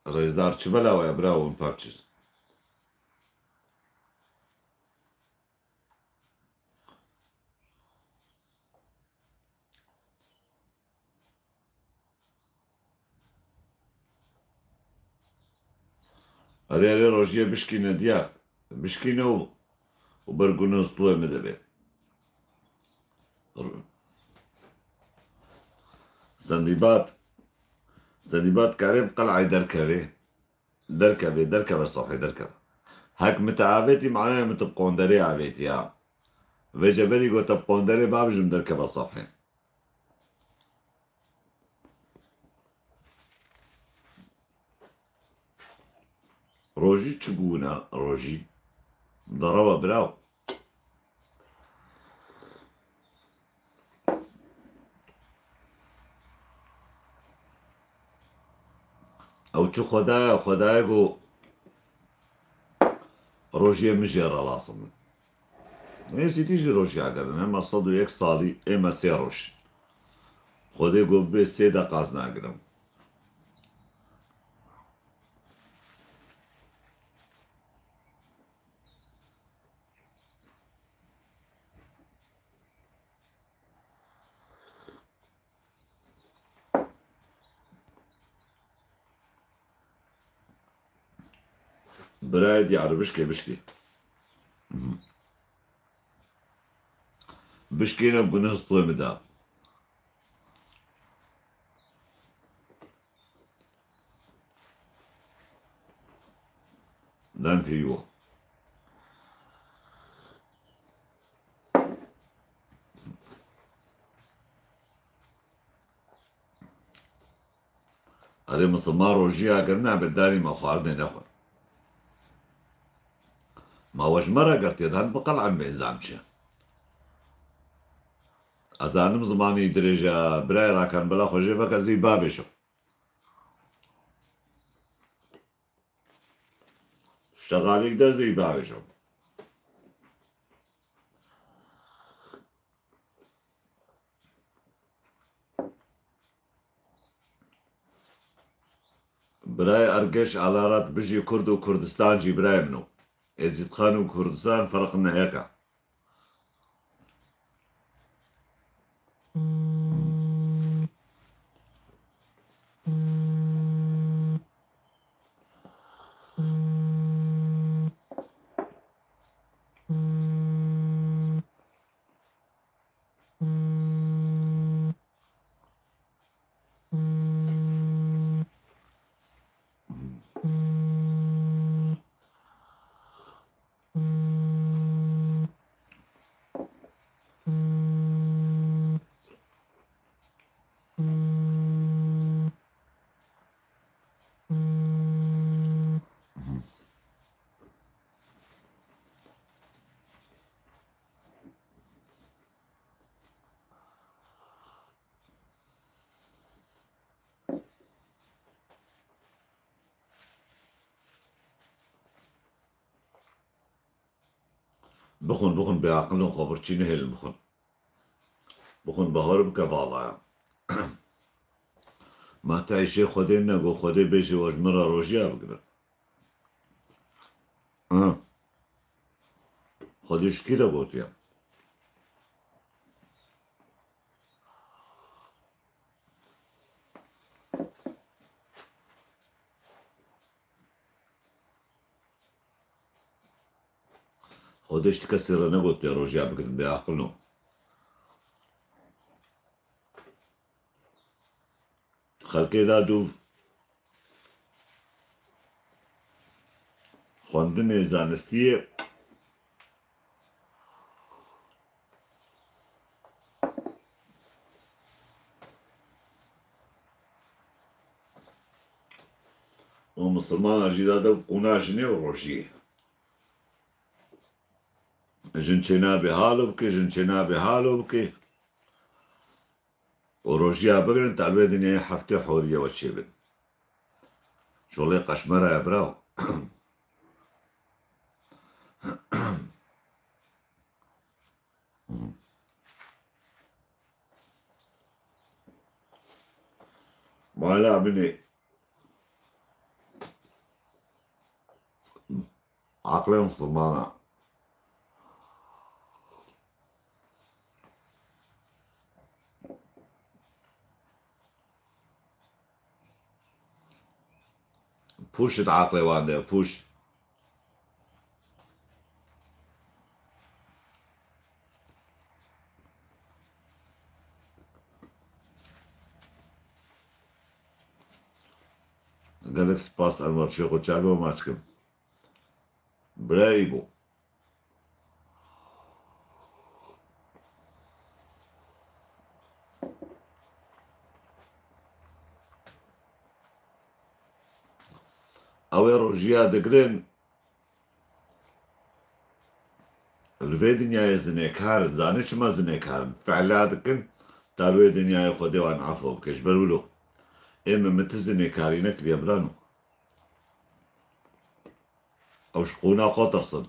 Rêzdar çi bela we ye bira hûn parçir. Erê, erê, rojiyê bişkîne diyar. Bişkîne û, û ber gune û stûyê min de be. Sendîbat, Sendîbat karê bi qel'ay derkevê. Derkeve, derkeve safhê, derkeve. Hek min te avêtî, manaya min te bi qonderê avêtî ya. Vê ceberî got te bi qonderê bavijim derkeve safhê. Rojî çi gûna rojî? Derewa biraw. Ew çi Xwedaya, Xwedayê ku rojiyê min jê re lazim in. Êzîdî jî rojiya gerin, hema sed û yek salî, ê me sê roj. Xwedê ku bê sê de qaz nagirim. Birayê diyar, bişkê, bişkê. Bişkê ne gune stûyê min de. Danke, Ivo. Erê, misilman rojiya kirina, bi darî me xwarinê nexwe. Ma we ji me re girtiye, dan bi qel'en bênzam çi? Ez zanim zimanî dirêj e, birayê Rakan, bila xwe jê veke zî bavêjim. Şegalîk de zî bavêjim. Birayê Ergeş Alarat, bijî Kurd û Kurdistan jî birayê min o. Êzîdxan û Kurdistan ferq ne yek e. Bixwin, bixwin, bêaqilin, xwe birçî nehêlin, bixwin. Bixwin, bahar bike, vala ya. Ma te îşê Xwedê ne, go Xwedê bêjê we ji min re rojiya bigirin. Ha. Xwedê ji kî re gotiye? Xwedê ji ti kesî re negotiye rojiya bigirin, bêaqilno. Xelkê da dû xwendinê zanistiyê û misilmana jî da dev qûna jinê û rojiyê. Jin çênabê halo bike, jin çênabê halo bike. Û rojiya bigirin, ta li vê dinyayê heftê horiye we çêbin. Şolê qeşmera ye, bravo. Mala binê. Aqlê misilmana. Pûş di aqlê wan de, pûş. Gelek spas Enwer Şêxo, çavê we maç kim. Birayî bû. Ew ê rojiya digirin. Li vê dinyayê zinêkar in. Zanî çima zinêkar in? Fehla dikin, ta li wê dinyayê Xwedê wan efo bike. Ji ber wilo. Ê min, min ti zinêkarî nekiriye birano. Ew ji qûna xwe tirsin.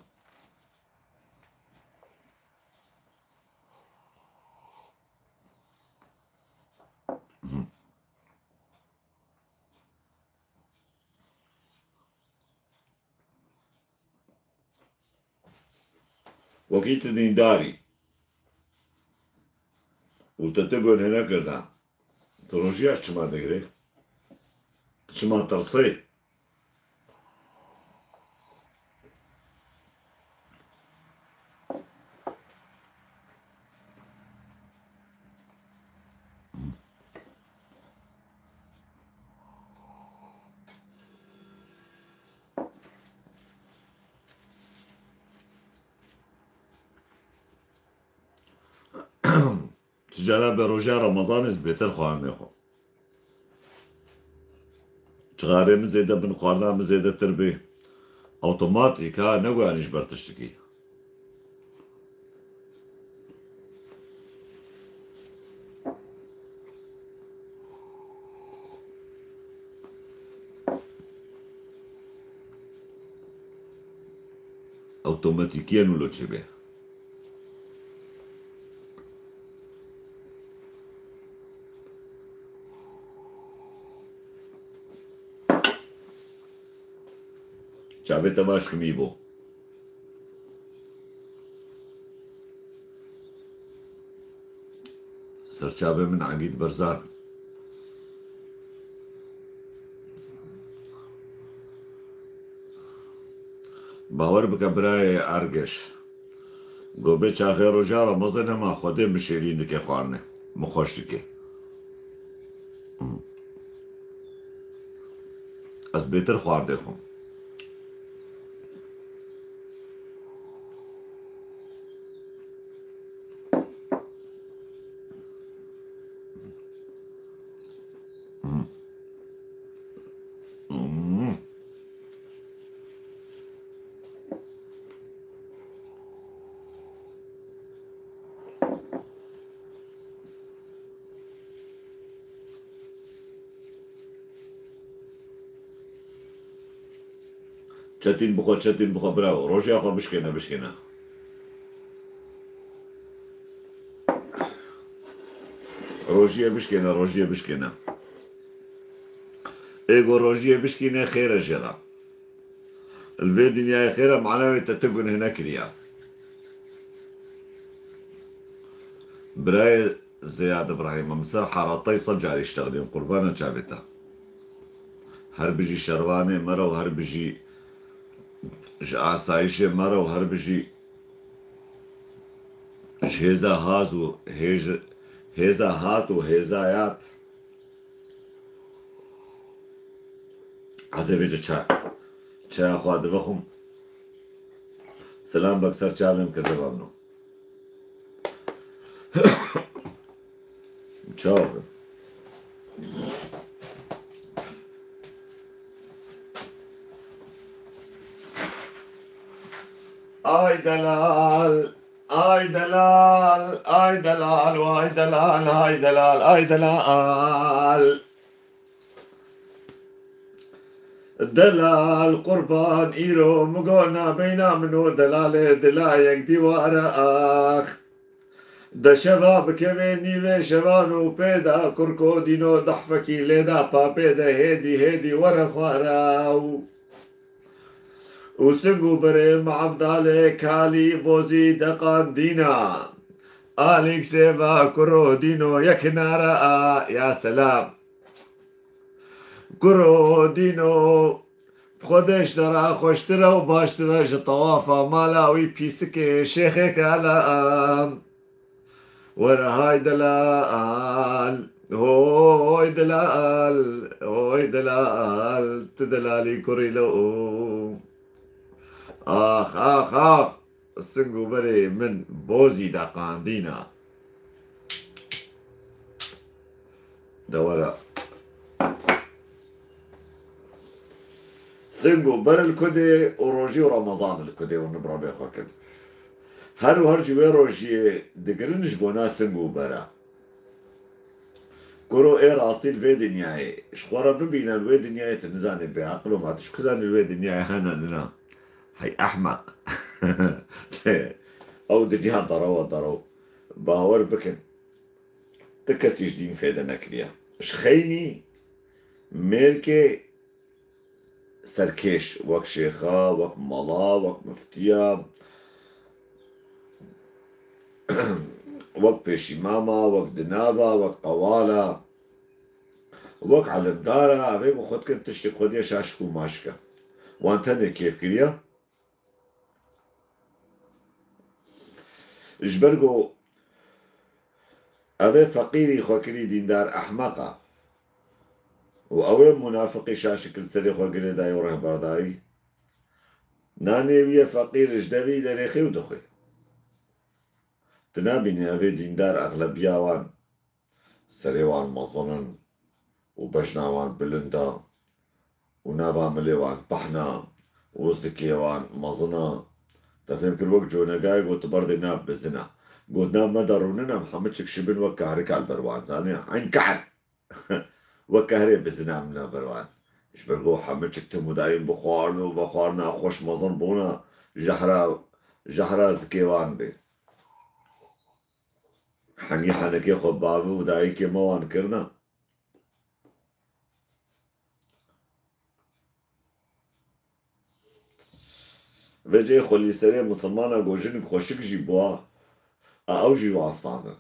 Wekî tu dîndar î û te tu gunehne kirda, tu rojiya çima digirê? Tu çima tirsê? Ti cara bi roja Remezanê ez bêtir xwarinê xwe. Çixarê min zêde bin, xwarina min zêdetir bê. Awtomatîk ha, negoyanî ji ber tiştikî. Awtomatîkiyen wilo çêbe. Çavê te maç kimî bû. Serçavê min Egîd Berzan. Bawer bike birayê Ergeş. Go bê çaxê roja Remezanê ma Xwedê min şêrîn dike xwarinê. Min xweş dike. Ez bêtir xwar dêxwim. Çetîn bixwe, çetîn bixwe, bravo. Rojiya xwe bişkêne, bişkêne. Rojiyê bişkêne, rojiyê bişkêne. Ê ku rojiyê bişkîne xêr e jê re. Li vê dinyayê xêr e, mana wê te tu guneh nekiriye. Birayê Ziyad Ibrahîm, em ser heratayî sed carî iştexilîn, qurbana çavê te. Her bijî şervanê me re û her bijî ji asayişê me re û her bijî ji hêza haz û hêj-, hêza hat û hêza yat. Ez ê vêce çay, çaya xwe divexwim. Selam bek ser çavê min, kezeba min o. Çawa? Ay delal, ay delal, ay delal, vay delal, ay delal, ay delal. Delal qurban îro min got nabeyna min û delalê dila yek dîwar e ax. De şeva bikeve nîvê şevan û pê de kurko dîno dehfekî lê de papê de hêdî hêdî were xwara û û sing û berê mavdalê kalî bozî deqan dîna. Alîk sêva kuro dîno yek nara a ya selam. Kuro dîno, bi Xwedê ji te re xweştir e û baştir e ji tewafa mala wî pîsikê şêxê kala. Were hay delal, hoy delal, hoy delal, tu delalî kurî lo. Ax, ax, ax, sing û berê min bozî de qandîna. De were. Sing û ber li kudê û rojî û Remezan li kudê û nibra bê xwe kir. Her û her ji wê rojiyê digirin ji bona sing û bera. Kuro ê rastî li vê dinyayê, ji xwe re bibîne li wê dinyayê tu nizanî bêaqil û ma tu ji ku zanî li wê dinyayê hene nina. Hey ehmeq. Ew dinya derew e derew. Bawer bikin. Ti kesî ji dîn fêde nekiriye. Ji xeynî mêrkê serkêş, wek şêxa, wek mala, wek miftiya, wek pêşîmama, wek dinava, wek qewala, wek elimdara, evê ku xwe dikin tiştê xwediyê şaşik û maşik e. Wan tenê kêf kiriye. Ji ber ku ev ê feqîrî xwe kirî dîndar ehmeq e û ew ê munafiqî şaşik li serê xwe girê dayê û rehber dayî. Nanê wî ye feqîr ji devî derêxê û dixwê. Tu nabînî ev ê dîndar exlebiya wan serê wan mezin in û bejna wan bilind e û nava milê wan pehna û zikê wan mezin e. Te fêm kir wek conegayê got tu berdê nav bizin e. Got nav me de rûnin em hemiçik şibin wek kahrika li ber wan zanê. Eyn kahr. Wek kahrê bizin e em li ber wan. Ji ber ku hemiçik tim û dayîn bi xwarin û vexwarina xweş mezin bûne jehra, jehra zikê wan bê. Henî henekê xwe bavê û dayikê me wan kirine. Vê cê xwe lî serê misilmana ku jinik xweşik jî bûa, a ew jî wan standin.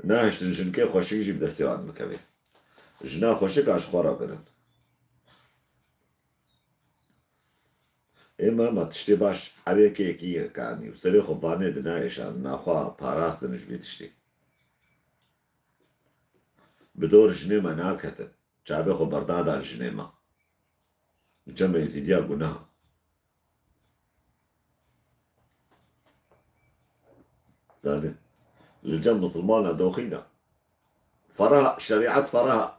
Nehiştin jinikê xweşik jî bi destê wan bikevê. Jina xweşik a ji xwe re birin. Ê me, me tiştê baş erê yekê yekî kanî û serê xwe vanê dina êşan, naxwe parastin ji vî tiştî. Bi dor jinê me naketin. Çavê xwe berdadan jinê me. Li cem Êzîdiya guneh e. Zanî. Li cem misilmana doxîn e. Ferah, şerîet ferah e.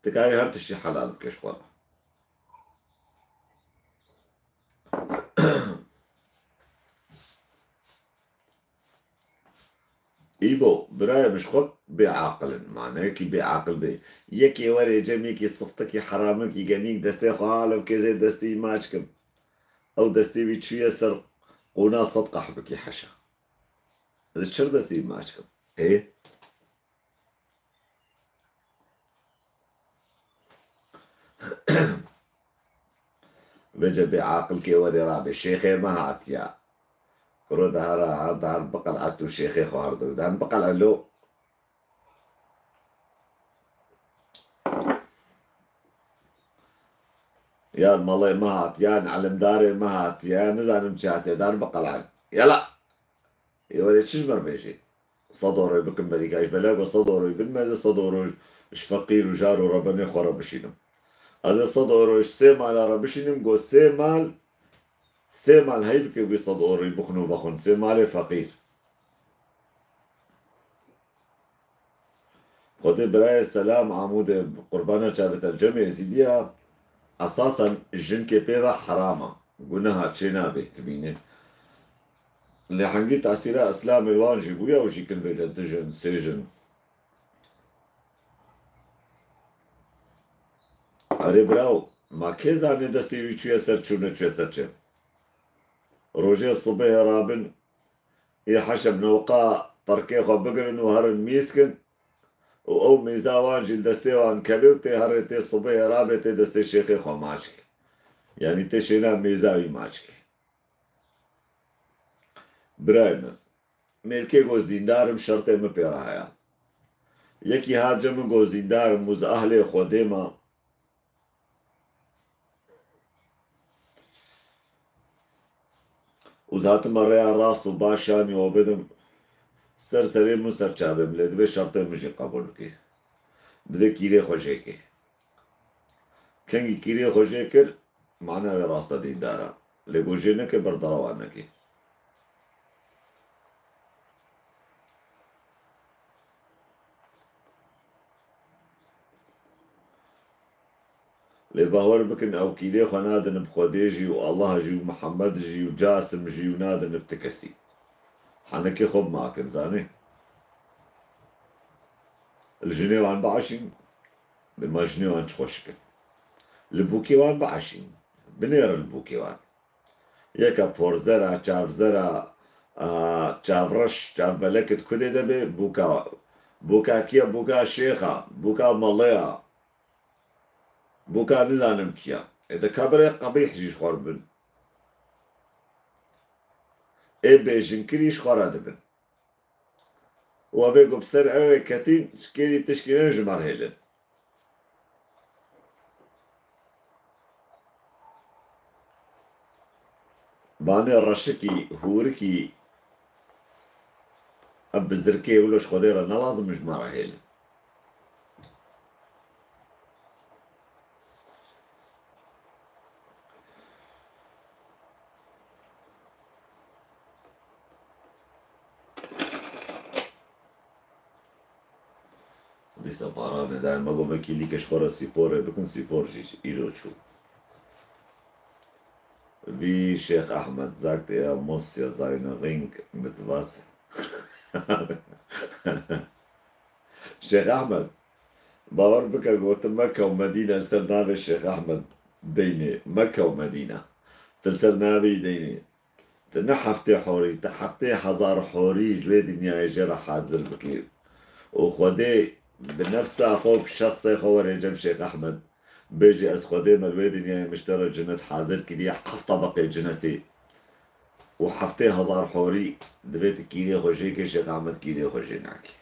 Dikarî her tiştî helal bike ji xwe re. Îbo, birayê min ji xwe bêaqil in. Ma ne yekî bêaqil bê. Yekê were cem yekî siftikî heramikî genîk destê xwe alevkê zê destî maç kim. Ew destê wî çûye ser qûna sed qehbikî heşa. Ez çir destî maç kim. Ê? Vêce bê aqilkê werê rabê. Şêxê me hatiya. Kuro dahara, har dahar biqel'et û şêxê xwe har dû. Dan biqel'e lo. Yan malê me hatiye, yan elimdarê me hatiye, yan nizanim çi hatiye, dar biqel'en. Yala! Ê werê çi ji me re bêjî? Sed euro bikim berîka, ji bela ku sed euro bin me, ez sed euro ji feqîr û jar û rebenê xwe re bişînim. Ez ê sed euro ji sê mala re bişînim, ku sê mal, sê mal hey bike wî sed euroyî bixwin û vexwin, sê malê feqîr. Xwedê birayê selam Amûdê qurbana çavê te cemê Êzîdiya, esasen jinkê pê ve heram e. Guneha çê nabe, tu bînî. Lê hengî tesîra Îslamê li wan jî bûye û jî kin vêce du jin, sê jin. Erê biraw, ma kê zanê destê wî çûye ser çû neçûye ser çê? Rojê sibê rabin, ê heşem newqa terkê xwe bigirin û herin mîz kin û ew mêza wan jî li destê wan keve û tê herê tê sibê rabê tê destê şêxê xwe maç ke. Yanî tê şêna mêza wî maç ke. Birayê min, mêrkê got, "Dîndar im, şertê min pê re heye." Yekî hat cem min got, "Dîndar im û ez ehlê Xwedê me." Û ez hatime rêya rast û baş şanî we bidim. Ser serê min, ser çavê min, lê divê şertê min jî qebûl bike. Divê kîrê xwe jê ke. Kengî kîrê xwe jê kir, mana wê rasta dîndar e. Lê ku jê neke, berderewa neke. Lê bawer bikin, ew kîlê xwe nadin bi Xwedê jî û Allah jî û Mihemed jî û Casim jî û nadin bi ti kesî. Henekê xwe bi me kin, zanê. Li jinê wan bieşîn, bi me jinê wan çi xweş kin. Li bûkê wan bieşîn, binêrin li bûkê wan. Yeka porzer a, çavzer a, a, çavreş, çavbelek di kudê de be, bûka, bûka kî ye? Bûka şêx a, bûka meleya, bûka nizanim kî ye. Ê de kabirê qebîh jî ji xwe re bin. Ê bêjinkirî ji xwe re dibin. Û evê ku bi ser ew ê ketîn, ji kêrî tişkî ne ji me re hêlin. Vanê reşikî, hûrikî, ev bizirkê wilo ji Xwedê re ne lazim in ji me re hêlin. Dîsa para nedan, me got, me kîlîkê ji xwe re sîporê bikin, sîpor jî îro çû. Vî Şêx Ehmed, sagt er, muss ja seinen Ring mit Wasser. Şêx Ehmed, bawer bike, gotin Mekke û Medîne li ser navê Şêx Ehmed deynê. Mekke û Medîne. Tu li ser navê deynê. Tu ne heftê horî, tu heftê hezar horî ji vê dinyayê jê re hazir bikî. Û Xwedê bi nefsa xwe û bi şexsê xwe were cem Şêx Ehmed. Bêjî, ez Xwedê me li vê dinyayê min ji te re cinet hazir kiriye, heft tebeqê cinetê. Û heftê hezar horî divê tu kîrê xwe jê kê, Şêx Ehmed kîrê xwe jê nake.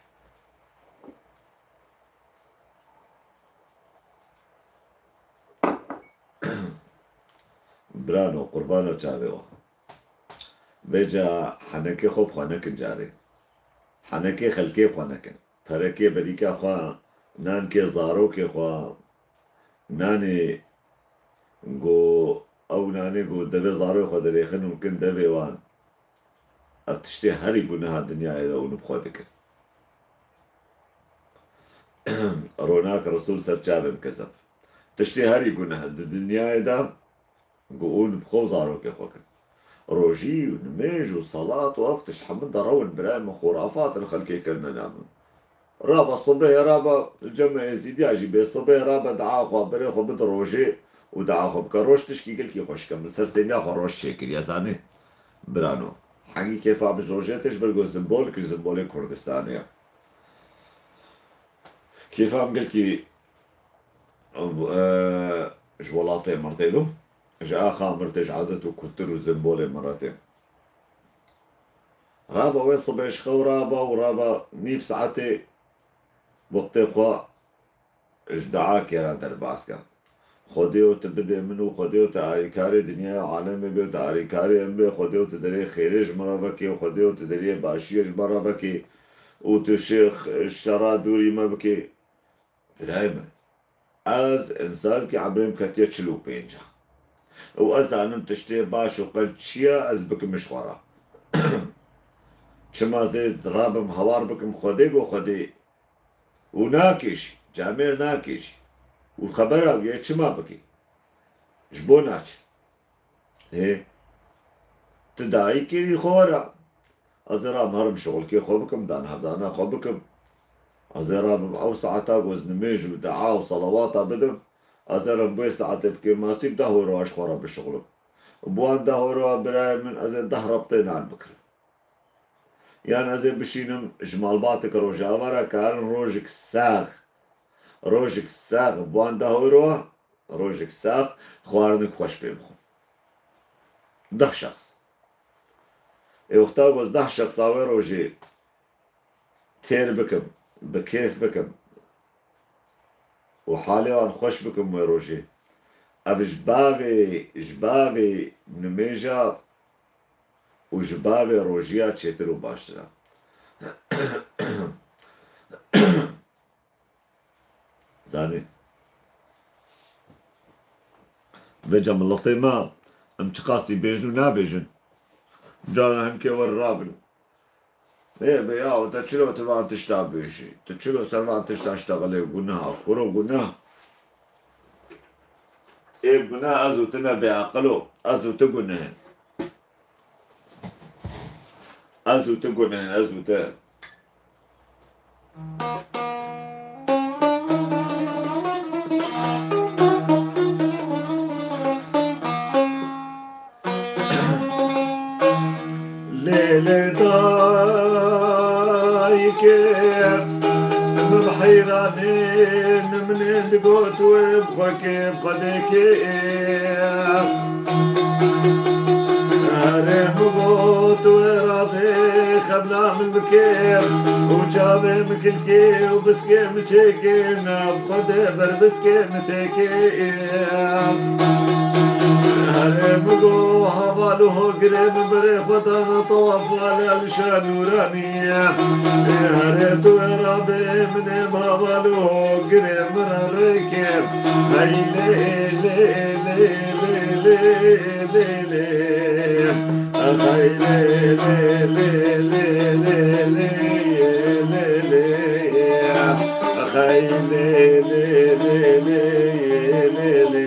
Birano, qurbana çavê we. Vêca henekê xwe bi xwe nekin carê. Henekê xelkê bi xwe nekin. Perekê berîka xwe, nankê zarokê xwe, nanê ku ew nanê ku devê zarokê xwe dirêxin û kin devê wan. Ev tiştê herî guneha dinyayê de hûn bi xwe dikin. Ronak Resûl ser çavên kezeb. Tiştê herî guneh di dinyayê de ku hûn bi xwe û zarokê xwe kin. Rojî û nimêj û selat û ev tişt hemû derewin birayê min, xurafat in xelkê kirine nav min. Rabe sibê, rabe cem Êzîdiya jî bê sibê, rabe dua xwe, berê xwe bide rojê û dua xwe bike. Roj tişkî gelkî xweşik e. Min ser sêniya xwe roj çêkiriye, zanî? Birano. Hengî kêfa min ji rojê tê, ji ber ku simbolek ji simbolê Kurdistanê ye. Kêfa min gelkî e, ji welatê min re tê lo, ji axa min re tê, ji adet û kultur û sembolê min re tê. Raba wê sibê ji xew raba û raba nîv saetê wextê xwe ji dua kêran derbas ke. Xwedêyo tu bidê min û Xwedêyo tu alîkarê dinyaya alemê bê û tu alîkarê em bê, Xwedêyo tu derê xêrê ji min re vekê û Xwedêyo tu deriyê başiyê ji min re vekê û tu şêx şera dûrî me bikê. Birayê min, ez însankî emrê min ketiye çil û pênc e. Û ez zanim tiştê baş û qenc çi ye, ez bikim ji xwe re. Çima zê rabim hawar bikim Xwedê go Xwedê û nakêşî, camêr nakêşî. Û xebera wî ye çima bikî? Ji bo naçe? Hê, tu dayîkî wî xwe were. Ez ê rabim herim şixulkê xwe bikim, danhevdana xwe bikim. Ez ê rabim ew saeta ku ez nimêj û dua û selawata bidim, ez ê rim bi wê saetê bikêmasî bi deh horo ji xwe re bişixulim. Û bi wan deh horo birayê min ez ê deh rebtê nan bikirim. Yan ez ê bişînim ji malbateke Rojava re karin rojek sax, rojek sax bi wan deh horo, rojek sax xwarinek xweş pê bixwim. Deh şexs. Ê wexta ku ez deh şexsa wê rojê têr bikim, bi kêf bikim û halê wan xweş bikim wê rojê, ev ji bavê, ji bavê nimêja û ji bavê rojiya çêtir û baştir e. Zanî. Vêca miletê me, em çiqasî bêjin û nabêjin. Cara hinkê wer rabin. Ê be yaw, te çilo tu van tişta bêjî? Tu çilo ser van tişta ştexilê? Gunah, kuro gunah. Ê gunah ez û tu ne bêaqil o. Ez û tu guneh in. Ez û tu guneh in, ez û tu. Lê lê dayikê, min heyranê, min digot wê bi xwe kê, bi xwe dê kê. Erê min got wê rabê xebla min bikê û çavê min kilkê û biskê min çêkê, ne bi xwe dê ber biskê min têkê. Erê min got heval û hogirê min berê xwe dana tawaf wale li şa nûranî. Ê herê tu ê rabê min ê heval û hogirê min re rêkê. Hey lê lê lê lê lê lê lê. Hey lê lê lê lê lê lê lê lê. Hey lê lê lê lê lê lê.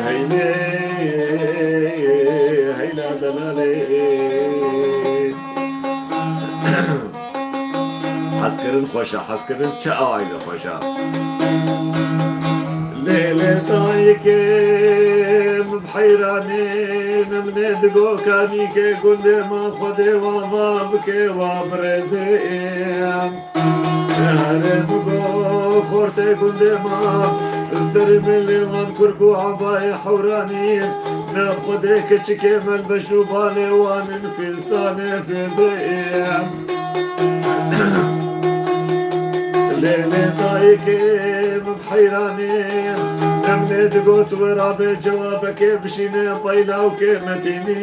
Hey lê, hey la delalê. Hezkirin xweş e, hezkirin çi awayî de xweş e. Lê lê dayikê min heyranê, min ê digo kanîkê gundê ma Xwedê wa va bike wa birêzê. Erê bigo xortê gundê ma, serê milê wan kurk û abayê hewranî, ne Xwedê keçikê melbeş û balê wan in fîzanê fîzê. Lê lê dayikê min heyranî, em lê digot wê rabê cewabekê bişîne paylawkê metînî.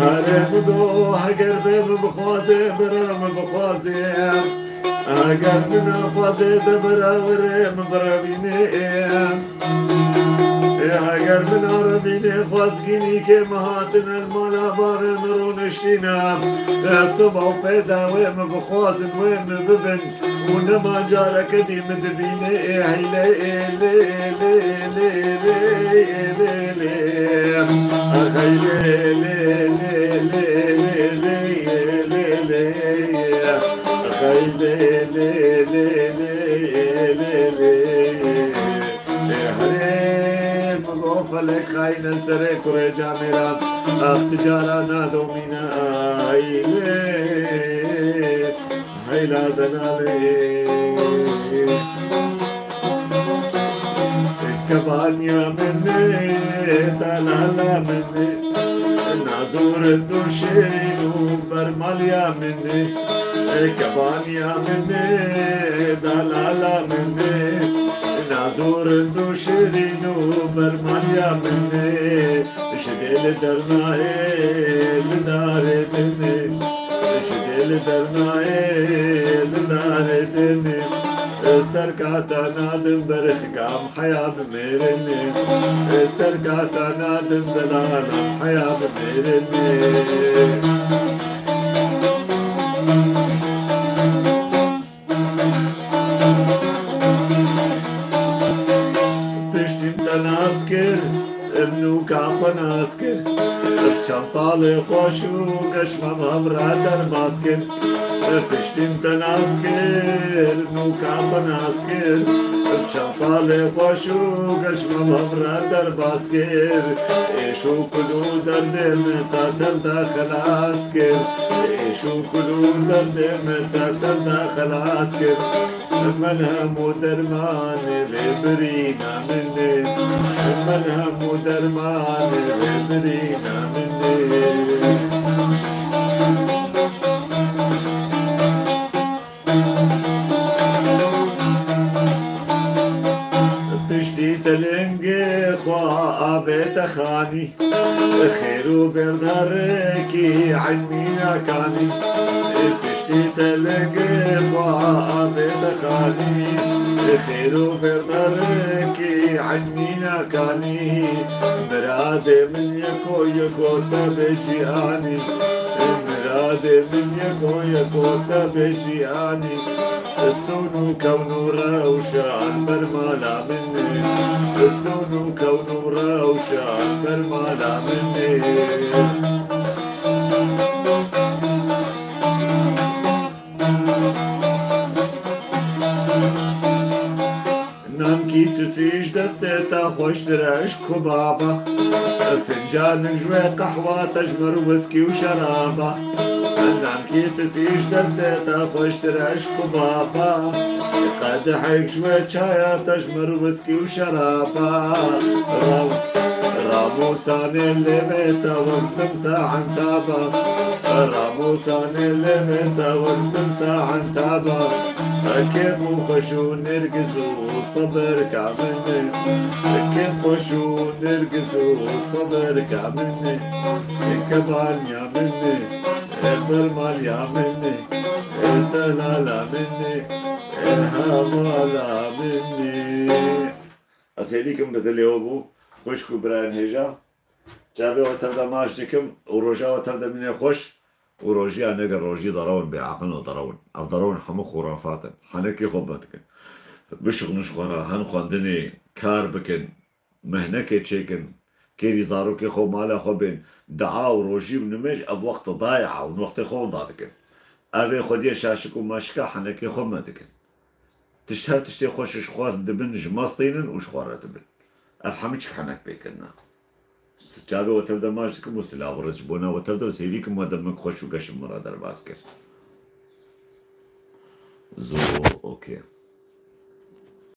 Erê bigo heger bê min bixwazê, bira min bixwazê. Eger min naxwazê te bira were min birevînê. Ê, eger min arevînê xwazgînî kê min hatine li mala bavê min rûniştîne. Te siba û pê de wê min bixwazin, wê min bibin û nema careke dî min dibîne. Ê, hey lê, ê, lê, ê, lê, lê, lê, lê, lê, lê. Axay lê, lê, lê, lê, lê, lê, lê, lê, lê, lê, lê. Axay lê, lê, lê, lê, lê, lê, lê. Ê herê, min go felek xayne serê kurê camêra. Ax tu cara nadomîne ay lê. Heyla delalê. Kevaniya min e, delala min e, nazo rind û şêrîn û bermaliya min e. Kevaniya min e, delala min e, nazo rind û şêrîn û bermaliya min e. Ji dê li dernayê, li darê din e. Ji dê li dernayê, li darê din e. Ez terka te nadim berxikam heya bimêrin e. Ez terka te nadim delalam heya bimêrin e. Piştî min te nas kir, min nûka xwe nas kir. Bi çend salê xweş û geş me bi hev re derbas kir. Piştî min te nas kir, min nûka xwe nas kir. Bi çend salê xweş û geş me bi hev re derbas kir. Êş û kul û derdê min te tev de xelas kir. Êş û kul û derdê min te tev de xelas kir. Melhem û dermanê vê birîna min e. Melhem û dermanê vê birîna min e. Piştî te lingê xwe avête xanî. Xêr û bêrdarekî eynîna kanî. Piştî te lingê xwe avête xanî. Xêr û bêrdarekî eynîna kanî. Miradê min yeko yeko te bê cîhanî. Miradê min yeko yeko te bê cîhanî. Stûn û kewn û rewşan bermala min e. Stûn û kewn û rewşan bermala min e. Nankî tu sî ji destê te xweştir e ji ku baba. Fincanik ji wê qehwa te ji mir wiskî û şeraba. Nankî tu sî ji destê te xweştir e ji ku baba. Qedehek ji wê çaya te ji mir wiskî û şeraba. Rav-, Ramûsanê lêvê te wek dimsa entaba. Ramûsanê lêvê te wek dimsa entaba. Kêf û xweş û nêrgiz û sebirka min e. Kêf xweş û nêrgiz û sebirka min e. Kevaniya min e. Bermaliya min e. Delala min e. Hevala min e. Ez hêdî kim bi dilê we bû. Xwişk û birayên hêja. Çavê we tev de maç dikim û roja we tev de mîne xweş. Û rojiya nege rojî derew in, bêaqil û derew in. Ev derew in hemû xurafat in. Henekê xwe vedikin. Bişixulin ji xwe re, hen xwendinê, kar bikin, mehnekê çêkin, kêrî zarokê xwe, mala xwe bên, dua û rojî û nimêj ev wext dayê ew wextê xwe winda dikin. Ev ê xwediyê şaşik û maşika henekê xwe vedikin. Tişt her tiştê xweş ji xwe dibin, ji me stînin û ji xwe re dibin. Ev hemû çik henek pê kirine. Çavê we tev de maç dikim û silav û riz ji bona we tev de û sêvî kim we demik xweş û geşim min re derbas kir. Zor, okey.